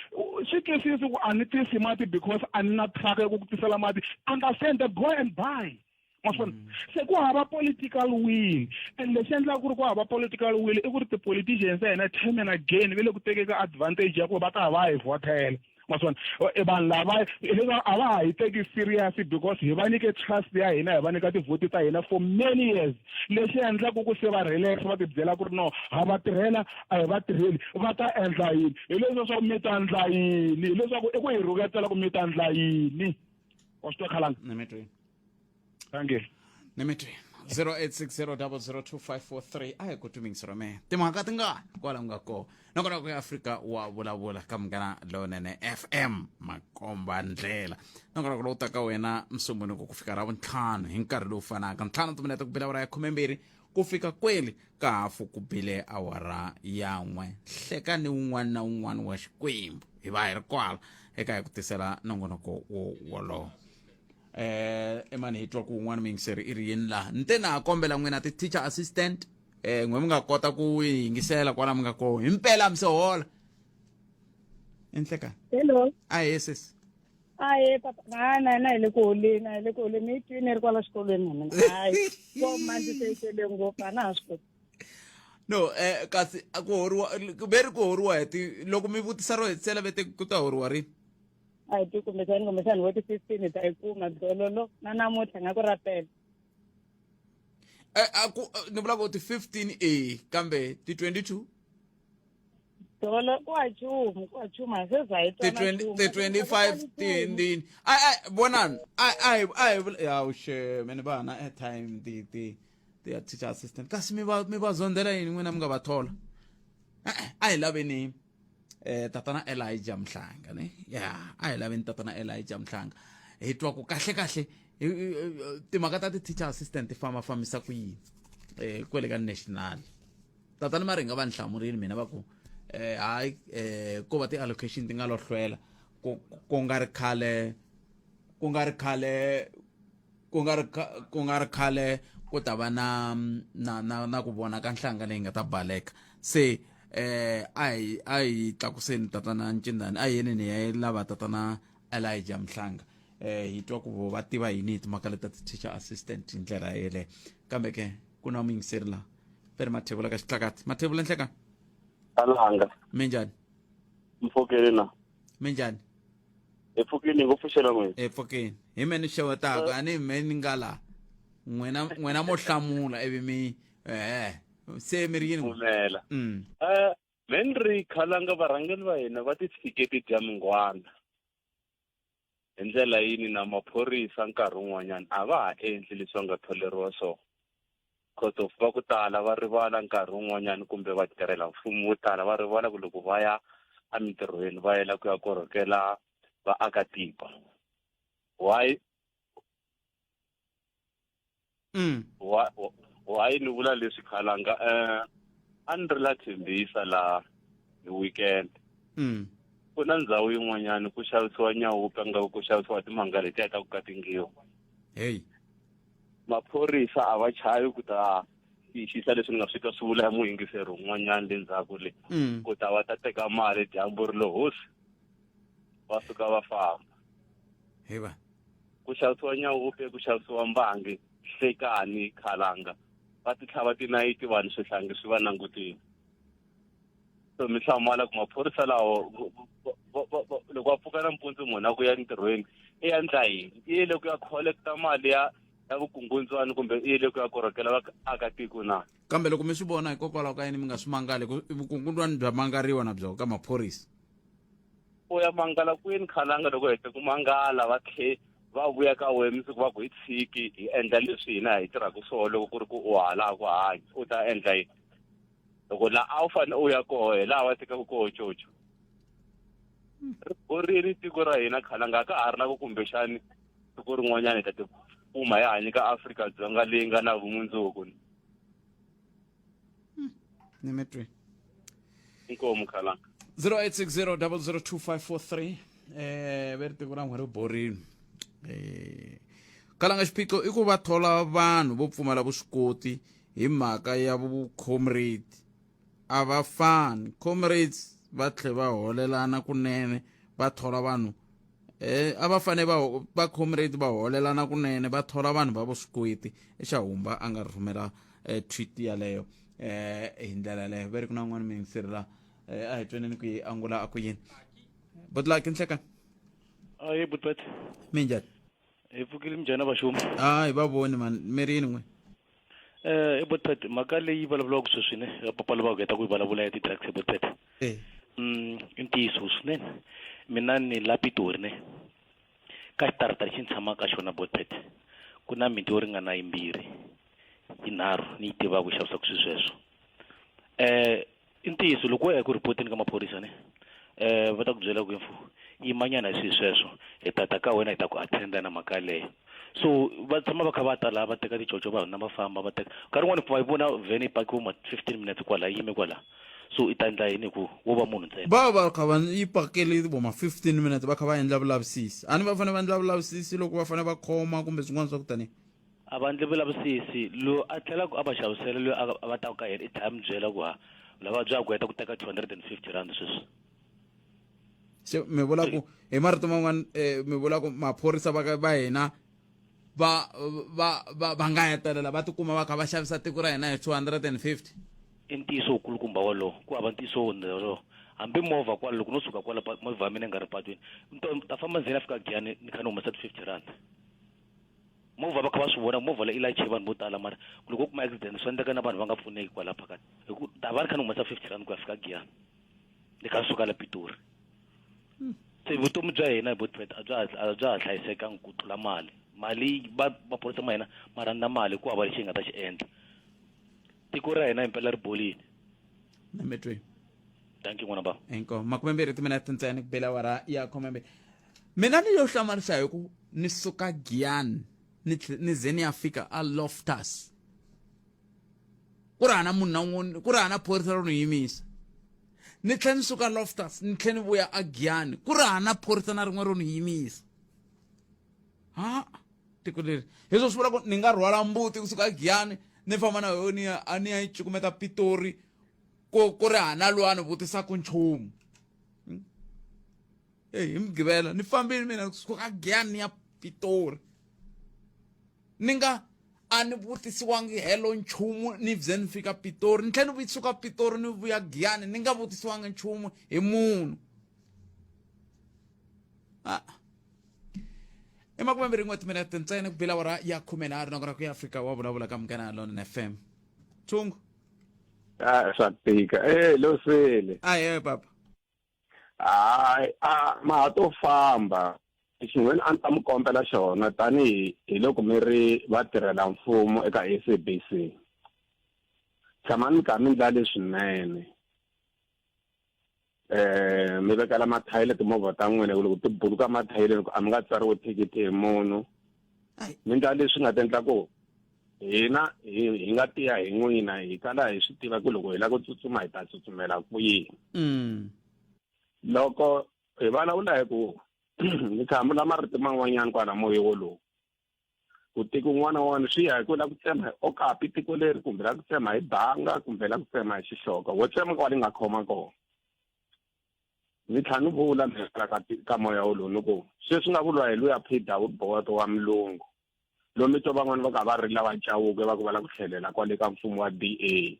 S9: swi twisisi ku a ni tisi mati because a ni na truck ya ku ku tisela mati. Understand that, go and buy. Ma swi vona? Se ku hava political will, and lexi endlaka ku ri ku hava political will i ku ri ti-politicians ta hina time and again va le ku tekeka advantage ya ku va ta va hi vhotela. Ma swi vona? E vanhu lava hileswaku a va ha hi teki serious because hi va nyike trust ya hina, hi va nyika tivhoti ta hina for many years, lexi endlaku ku se va relax, va tibyela ku ri no, ha va tirhela, a hi va tirheli, va ta endla yini? Hileswaku mi ta endla yini? Hileswaku i ku hi rhuketela ku mi ta endla yini? Wa swi twa, Khalanga? Thank you.
S1: Nimitwi 0860002543. A hi ku tumingisi me timhaka ti nga kwala nga kona nakona ku Afrika wa vulavula ka Munghana Lonene FM, makomba ndlela. Nakona lowu taka wena Msumbhunuko ku fika Ravuntlhanu hi nkarhi lowu fanaka, 5 timinete ku bile awara ya 12 ku fika kweli ka hafu ku bile awara ya 1 hlekani wun'wana na wun'wana wa Xikwembu, hi va hi ri kwala eka hi ku tisela nongonoko wo wolowo. Emani hi twa ku un'wana muyingiseri i ri yini laha. Ni te na ha kombela n'wina ti-teacher assistant, n'we mi nga kota ku yingisela kwala mi nga koho himpela mi se hola enhlekani.
S10: Hello.
S1: Ahe sis.
S10: Ahe papa, na na na hi le ku holeni, a hi le ku holeni, yi twini ri kwala xikolweni na mina. Hayi, ko manje se yi tele ngopfu, a na ha swi koti.
S1: No, kasi a ku horiwa ve ri ku horiwa hi ti loko mi vutisa ro hetisela ve te ku ta horiwa rini?
S10: A hi ti kumbexani vo ti 15 hi ta yi kuma dololo na namuntlha nga ku rapela.
S1: A ku ni vula ku ti 15 e kambe ti 22.
S10: Dolo ku ha chumu, ku ha chumu, a se za hi
S1: ti
S10: twana
S1: 20
S10: chumu.
S1: Ti 25 tindini a a vonani a a hi a hi vula ya ushe mene va na airtime ti ti ti ya teacher assistant, kasi mi va zondzela yini n'wina mi nga va thola? Eh, a hi laveni tatana Elijah Mhlanga ne ya a hi laveni tatana Elijah Mhlanga, hi twa ku kahle kahle timhaka ta ti-teacher assistant ti famba fambisa ku yini kwele ka national. Tatana Maringa va ni hlamurile mina va ku hayi, ko va ti-allocation ti nga lo hlwela, ku nga ri khale, ku nga ri khale, ku nga ri ku nga ri khale ku ta va na ku vona ka nhlanga leyi nga ta baleka. Se a hi tlakuseni tatana Ncindani, a hi yeni ni ya lava tatana Elijah Mhlanga, hi twa ku vo va tiva yini hi timhaka leta ti-teacher assistant hi ndlela yeleyo. Kambe ke ku na muyingiseri laha ve ri Mathevula ka Xitlakati. Mathevula, nhleka.
S11: Alanga.
S1: Minjhani?
S11: Mpfukeni na.
S1: Minjhani?
S11: Hi pfukini, ngo pfuxela n'wina.
S1: Hi pfukini. Hi me ni xewetaka, a ni me ni nga la n'wina mo hlamula ivi mi se mi ri yini?
S11: Pfumela. Me ni ri, Khalanga, varhangeri va hina va ti tshike ti dya minghwana hi ndlela yini, na maphorisa nkarhi wun'wanyana a va ha endli leswi va nga tholeriwa swona, cause of va ku tala va rivala nkarhi wun'wanyana, kumbe vatirhela mfumo vo tala va rivala ku loko va ya emintirhweni va yela ku ya korhokela vaakatiko. Why? Why ni vula leswi, Khalanga? A ni ri la Tembisa laha hi weekend. Ku na ndhawu yin'wanyana ku xavisiwa nyawupe, nga ku xavisiwa timanga letiya ta ku katingiwa.
S1: Hey.
S11: Maphorisa a va chavi ku ta tiyisisa leswi ni nga swi twa swi vula hi muyingiseri un'wanyana le ndzhaku le, ku ta va ta teka mali dyambu ri lo hosi, va suka va famba.
S1: Hi va.
S11: Ku xavisiwa nyawupe, ku xavisiwa mbangi hlekani, Khalanga, va ti tlhava tinayiti vanhu swihlangi swi va langutile. So mi hlamala ku maphorisa lawo loko va pfuka nampundzu, munhu a ku ya entirhweni i ya endla yini? I yele ku ya collecta mali ya ya vukungundzwani kumbe i yele ku ya korhokela vaakatiko na?
S1: Kambe loko mi swi vona hikokwalaho ka yini mi nga swi mangali ku vukungundzwani bya mangariwa na byona ka maphorisa?
S11: U ya mangala kwini khalanga loko hete ku mangala va tlhe va vuya ka wena mundzuku va ku hi tshiki hi endla leswi hina hi tirhaka swona loko ku ri ku u ha lava ku hanya u ta endla yini loko laha a wu fanele u ya koho hi laha va tekaka koho coco ri borile tiko ra hina khalanga a ka ha ri na ku kumbexani siku rin'wanyana hi ta tikuma hi hanye ka Afrika-Dzonga leyi nga na vumundzuku
S1: ni mi twi
S11: inkomu khalanga
S1: 0860 002543 eh ve ri tiko ra n'we ri borini eh kalanga xiphiqo i ku va thola vanhu vo pfumala vuswikoti hi mhaka ya vucomrade a va fani comrades va tlhe va holelana kunene va thola vanhu eh a va fane va va comrade va holelana kunene va thola vanhu va vuswikoti exa humba a nga rhumela eh, tweet yaleyo eh hi ndlela yaleyo ve ri ku na un'wana muyingiseri la eh, a hi tweneni ku yi angula a ku yini butlaki nhlekani
S12: aye butpet
S1: minjhani
S12: hi pfukile minjhani vaxumi
S1: a hi va voni mani mi ri yini n'we
S12: eh butpet mhaka leyi vulavuriwaka sweswi ne ya papa loyi va ku heta ku yi vulavula ya ti-drugs butpet
S1: eh
S12: i ntiyiso swinene mina ni la pitori ne ka xitarata lexi ni tshamaka ka xona botpet ku na miti yo ringana yimbirhi yinharhu ni yi tivaka ku xavisaka swilo sweswo eh i ntiyiso loko wo ya eku ripoteni ka maphorisa ne eh va ta ku byela ku mfu yimanyana hi swilo sweswo hi tata ka wena hi ta ku attenda na mhaka yaleyo so va tshama va kha va ta laha va teka ticoco va hina va famba va teka nkarhi wun'wani va yi vona vhene yi pakiwe ma 15 minutes kwala yi yime kwala so i ta endla yini ku wo va munhu ntsena
S1: va va kha va yi pakele vo ma 15 minutes va kha va endla vulavisisi a ni va fanele va endla vulavisisi loko va fanele va khoma kumbe swin'wana swa ku tanihi
S12: a va endli vulavisisi loyi a tlhelaka a va xavisela loyi a va taka ka yena i tlhela a mi byela ku ha lava bya ku heta ku teka 250 rand sweswi
S1: se mi vula ku hi marito man'wana eh, mi vula ku maphorisa va va hina va va va va nga hetelela va tikuma va kha va xavisa tiko ra hina hi 250
S12: i ntiyiso wukulukumba wolowo ku hava ntiyiso wo hundza wolowo hambi movha kwala loko no suka kwala movha ya mina yi nga ri patwini ni ta famba ndzeni a fika giyani ni kha ni humesa ti-50 rand movha va kha va swi vona movha leyi i layiche vanhu vo tala mara loko u kuma accident swi endleka na vanhu va nga pfuneki kwala phakathi hi ku ta va ni kha ni humesa 50 rand ku ya fika giyani ni kha ni suka la pitori se vutomi bya hina hi botpet a bya a bya ha hlayisekangi ku tlula mali mali va maphorisa ma hina ma rhandza mali ku hava lexi hi nga ta xi endla tiko ra hina himpela ri bolile
S1: nametweni
S12: thank you n'wana ba
S1: inkomu makumembirhi timinete ntsena ku bela awara ya khomembirhi mina ni yo hlamarisa hi ku ni suka giyani ni ni ze ni ya fika a loftus ku ri hana munhu na un'we ku ri hana phorisa ro ni yimisa ni tlhe ni suka loftus ni tlhe ni vuya a giyani ku ri hana phorisa na rin'we ro ni yimisa ha tiko leri hi swo swi vula ku ni nga rhwala mbuti kusuka giyani ni famba na yona ni ya a ni ya yi cukumeta pitori ku ku ri hana loyi a ni vutisaka nchumu eyi hi mugqivela ni fambile mina kusuka giyani ni ya pitori ni nga a ni vutisiwangi helo nchumu ni vze ni fika pitori ni tlhela ni suka pitori ni vuya giyani ni nga vutisiwangi nchumu hi munhu a i makumembirhi n'we timinete ntsena ku bela awara ya khumenharhu nakona ku ya afrika wa vulavula ka munghana lona fm thungu
S13: a swa tika e losele
S1: ahe papa
S13: hayi a ma ha to famba xin'wana a ni ta mi kombela xona tanihi hi loko mi ri vatirhela mfumo eka SABC tshamani mi karhi mi ndla leswinene eh mi vekela mathayele timovha ta n'wina loko ti buluka mathayele loko a mi nga tsariwi thikithi hi munhu mi ndla leswi nga ta endla ku hina hi nga tiya hi n'wina hi kala hi swi tiva ku loko hi lava ku tsutsuma hi ta tsutsumela kwihi loko hi vulavula hi ku ni tshama marito man'wanyana kwala moya wolowo ku tiko un'wana na un'wana swi ya hi ku la ku tsema hi okapi tiko leri kumbe la ku tsema hi banga kumbe la ku tsema hi xihloka wo tsema kwale nga khoma kona ni tlhela ni vula mina ka ka moya wolowo ni ku sweswi nga vuriwa hi luya Peter Woodboard wa mulungu lomu twa van'wana va ka va rila va cawuke va ku va la ku tlhelela kwale ka mfumo wa DA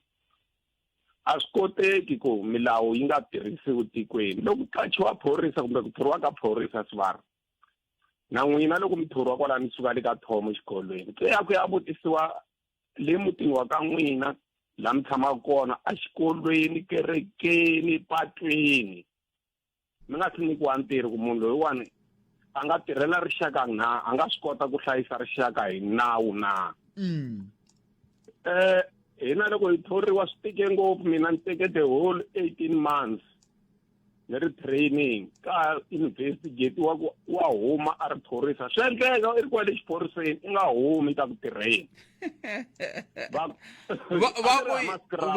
S13: a swi koteki ku milawu yi nga tirhisiwi tikweni loko ku qachiwa phorisa kumbe ku thoriwa ka phorisa sivara Na n'wina loko mi thoriwa kwala mi suka le ka thomo exikolweni ku ya ku ya vutisiwa le mutini wa ka n'wina la mi tshamaka kona exikolweni kerekeni patwini mi nga si nyikiwa ntirho ku munhu loyiwani a nga tirhela rixaka na a nga swi kota ku hlayisa rixaka hi nawu na
S1: mm.
S13: eh hina loko hi thoriwa swi tike ngopfu mina ni teke the whole 18 months ni ri training ka investigate wa ku wa huma a ri phorisa swi endleka i ri kwale xiphoriseni i nga humi ta ku tirheni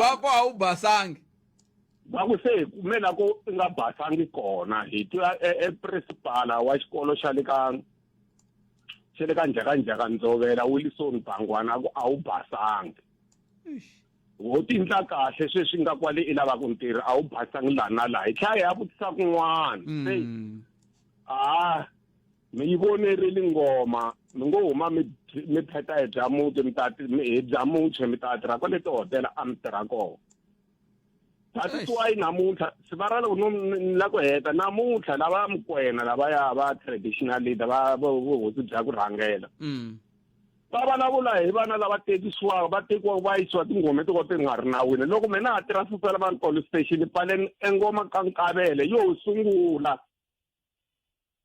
S1: va ku a wu basangi
S13: Va ku se hi kume la ku i nga basangi kona hi twa e, e principala wa xikolo xa le ka xa le ka njhakanjhaka ndzovela Wilson Bangwana a ku a wu basangi wo tindla kahle sweswi nga kwale i lavaka ntirho a wu basangi laha na laha hi tlhela hi ya vutisa kun'wana se a mi yi vonerile ngoma mi ngo huma mi mi pheta hi bya muti mi ta hi bya muche mi ta tirha kwale tihotela a mi tirha kona that is why namuntlha sivara loko no ni la ku heta namuntlha lava mukwena lavaya va traditional leader va vuhosi bya ku rhangela mm. va vulavula hi vana lava tekisiwaka va tekiwaka va yisiwa tinghoma to ka ti nga ri nawini loko mina ha tirha susela vanhu police station pfaleni engoma ka nkavele yo sungula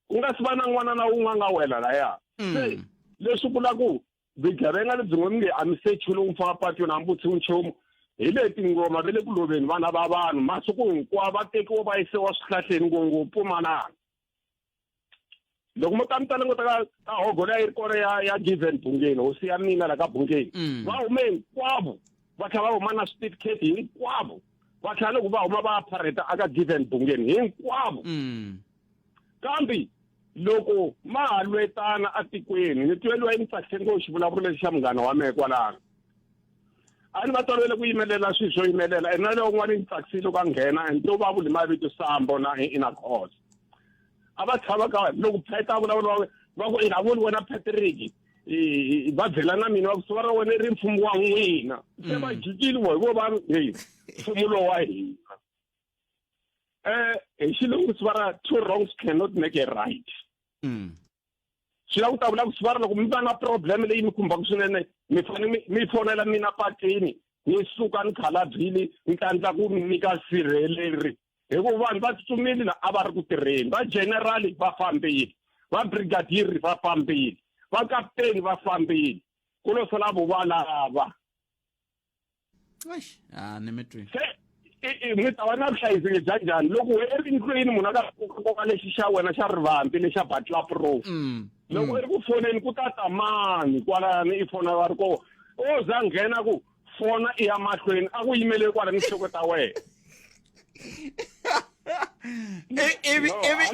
S13: ku nga si va na n'wana na wun'we a nga wela laya mm. se leswi vula ku vugevenga lebyi ngo mi nge a mi sechiwi loko mi famba patwini a mi vutisiwi nchumu hi le tingoma ve le ku loveni vana va vanhu masiku hinkwawo va tekiwa va yisiwa swihlahleni ngopfungopfu manana loko mo ta mi ta languta ka ka hogo leyi yi ri kona ya ya given bungeni hosi ya mina la ka bungeni mm. va hume hinkwavo va tlhela va huma na switifiketi hinkwavo va tlhela loko va huma va phareta aka given bungeni hinkwavo mm. kambe loko ma ha lwetana atikweni ni tweliwa yi ni tsakise ngopfu xivulavuro lexi xa munghana wa mehe kwalano a ni va tolovele ku yimelela swilo swo yimelela and na leyo un'wana yi ni tsakisile loko a nghena and to va vuli mavito sambo na ina khosa a va tshama ka loko pheta a vulavula va ku i nga vuli wena patrick va byela na mina va ku siva ra wena i ri mfumo wa n'wina se va mm. jikile vo hi vo va heyi mfumo lowu wa hina eh hi xilungu swi va two wrongs cannot make a right mm. swi lava ku ta vula ku swi va loko mi va na problem leyi mi khumbaka swinene mi fanele mi fonela mina patwini ni suka ni khalabyile ni ta ndla ku mi nyika sirheleri hikuva vanhu va tsutsumile la a va ri ku tirheni va general va fambile va brigadier va fambile va kapteni va fambile ku lo sala vo valava
S1: Eish, ah ni mi twi
S13: se mi ta va na vuhlayiseki bya njhani loko we ri ndlwini munhu a ka koka lexi xa wena xa rivampi lexa butler proof mm, loko mm. i ri ku foneni ku ta ta mani kwalani i fona va ri ko o za nghena ku fona i ya mahlweni a ku yimele kwala ni hloko ta wena
S1: ivi ivi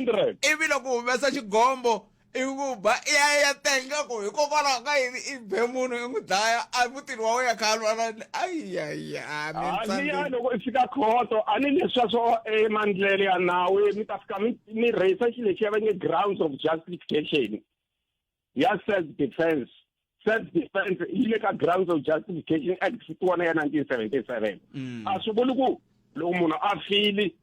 S1: ivi loko humesa xigombo i ku ba i ya ya tenga ku hikokwalaho ka yini i be munhu i n'wi dlaya a mutini wa wena kha a lwa na ayiyayi
S13: liya loko i fika khoto a ni leswiya swo emandlele ya nawu mi ta fika mi rheyisa xilo lexiya va nge grounds of justification ya self defense self defense yi le ka grounds of justification act 51 ya 1977 mm. a swi vuli ku loko munhu a fili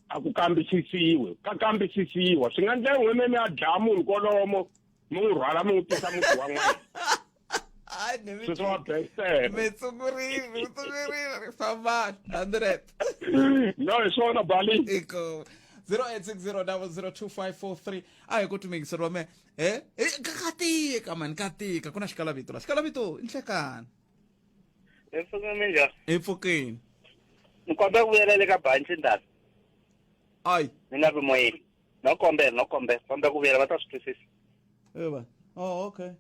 S13: a ku kambisisiwe ka kambisisiwa swi nga ndlela n'wina mi ya dlaya munhu kolomo mi n'wi rhwala mi n'wi tisa muti wa n'wina sweswo wa bestere
S1: mi tsungurile mi tsungurile ri fambani 100
S13: no hi swona bali
S1: iko 0860002543 a hi ku tumekiseri wa me e ka tika mani ka tika ku na xikalavito la xikalavito i nhlekani
S14: hi pfukini minjhani
S1: hi pfukini
S14: ni kombela ku vuyela le ka banci ndala
S1: ayi
S14: ni nga vi moyeni no kombela no kombela kombela ku vuyela va ta swi twisisa
S1: eva oh okay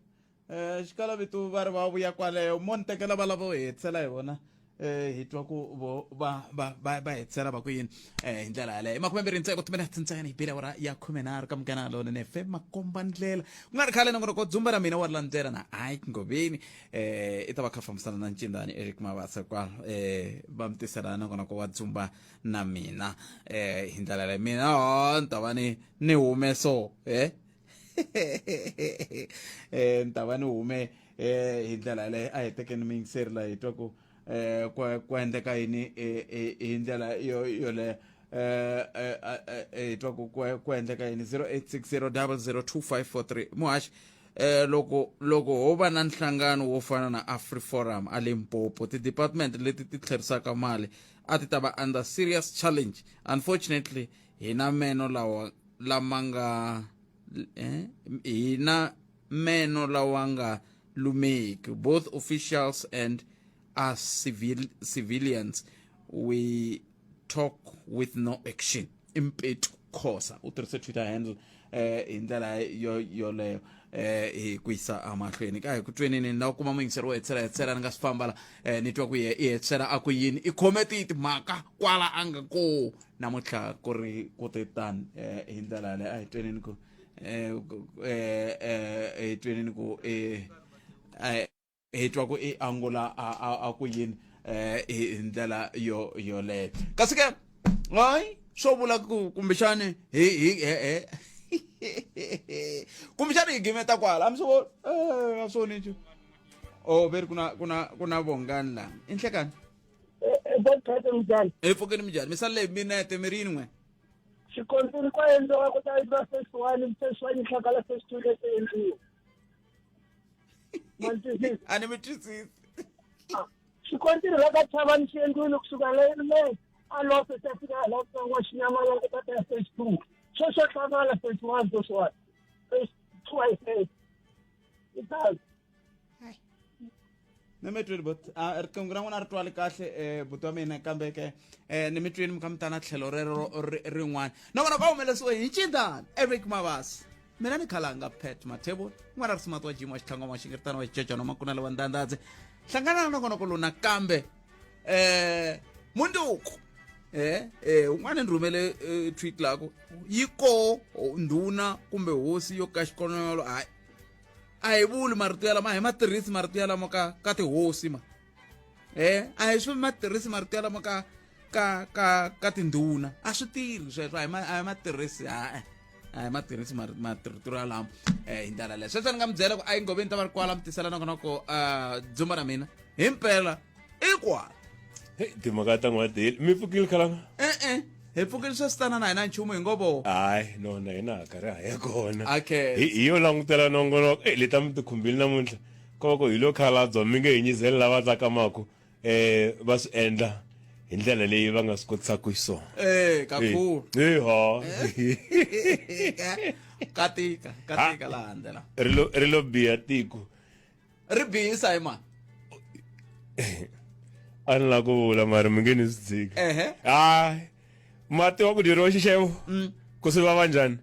S1: eh xikalavito va ri va vuya kwaleyo mo ni tekela va lava hetisela hi vona eh hi twa ku vo va va va va hetisela va ku yini eh hi ndlela yaleyo i makumembirhi ntsengo timinete ntsena hi bile awara ya khumenharhu ka munghana lonene fm makomba ndlela ku nga ri khale nongonoko dzumba ra mina wa ri landzela na ike ngoveni eh i ta va kha fambisana na ncindani eric mabasa kwalo eh va mi tisela nongonoko wa dzumba na mina eh hi ndlela leyi mina ho ni ta va ni ni hume so eh eh ni ta va ni hume eh hi ndlela yaleyo a hi tekeni miyingiseri laha hi twa ku eh ku ku endleka yini eh, eh, hi ndlela yo yoleyo eh eh, eh, eh hi twa ku ku ku endleka yini 0860002543 muhaxi eh loko loko ho va na nhlangano wo fana na AfriForum a Limpopo ti-department leti ti tlherisaka mali a ti ta va under serious challenge unfortunately hi na meno lawa lama nga eh, hi na meno lawa nga lumeki both officials and as civil, civilians we talk with no action impetu khosa u tirhise twitter handle eh hi ndlela yo yoleyo eh hi ku yisa amahlweni ka hi ku twenini ni lava kuma muyingiseri wo hetisela hetisela ni nga swi famba la eh ni twa ku ye i hetisela a ku yini i khome tihi timhaka kwala a nga ko namuntlha ku ri ku te tani eh hi ndlela yaleyo a hi twenini ku eh eh eh hi twenini ku eh eh hi twa ku i angula a a a ku yini eh hi ndlela yo yoleyo kasi ke hayi swo vula ku kumbexani hi hi he kumbexani hi gimeta kwala a mi swi voni eh a swi voni nchumu o ve ri ku na ku na ku na vongani la i nhlekani
S15: Minjhani?
S1: Hi pfukeni minjhani mi salele hi minete mi ri yini n'we
S15: Xikontiri kwa endliwa ku ta endliwa phase one, phase one yi hlakala phase two leti endliwa.
S1: A ni mi twisisi.
S15: Xikontiri la ka Chavani xi endliwile kusuka le le a loso xa fika hala kutsongo xinyamalala ku ta ta phase two. Sweswo hlamala phase one sweswiwani. Phase two a yi phase. It
S1: ni mi twini but ah, riqingho ra n'wina ri twali kahle um buti wa mina kambe ke um ni mi twini mi kha mi tana tlhelo rero rin'wana na vona va humelerisiwe hi ncindani eric mavasi mina ni khalanga pet mathebula n'wana ri simati wa jimo wa xitlhangwa wa xingiritana wa xicecano makunala wa ndandadze hlangana na nongonoko lowu nakambe um munduku eh eh un'wana ni rhumele eh, tweet lako yi koho ndhuna kumbe hosi yo ka xikonolo hayi a hi vuli marito yalamo a hi ma tirhisi marito yalamo ka ka tihosi ma eh a hi swi ma tirhisi marito yalamo ka ka ka ka tindhuna a swi tirhi sweswo a hi ma a hi ma tirhisi ha a hi ma tirhisi marito yalamo eh hi ndlela leyo sweswo ni nga mi byela ku a yi ngoveni ta va ri kwala mi tisela nongonoko um dzumba na mina himpela i kwala
S16: Hey, timhaka ta n'wadeli mi pfukile khalanga
S1: e-e hi pfukile sweswi na hina nchumu hi ngo vo
S16: hayi no na hina ha karhi ha ya kona
S1: okay
S16: hi hi yo langutela nongonoko e leta mi tikhumbile namuntlha koko hi lo khalabya mi nge hi nyizeli lava tsakamaka eh va swi endla hi ndlela leyi va nga swi kotisaka xiswona
S1: eh kakhulu
S16: eh ha
S1: ka tika ka tika laha ndlela
S16: ri lo ri lo biha tiko
S1: ri bihisa hi mani
S16: a ni la ku vula mara mi nge ni swi tshiki
S1: ehe
S16: hayi mati wa ku dyeriwa xixevo ku swi vava njhani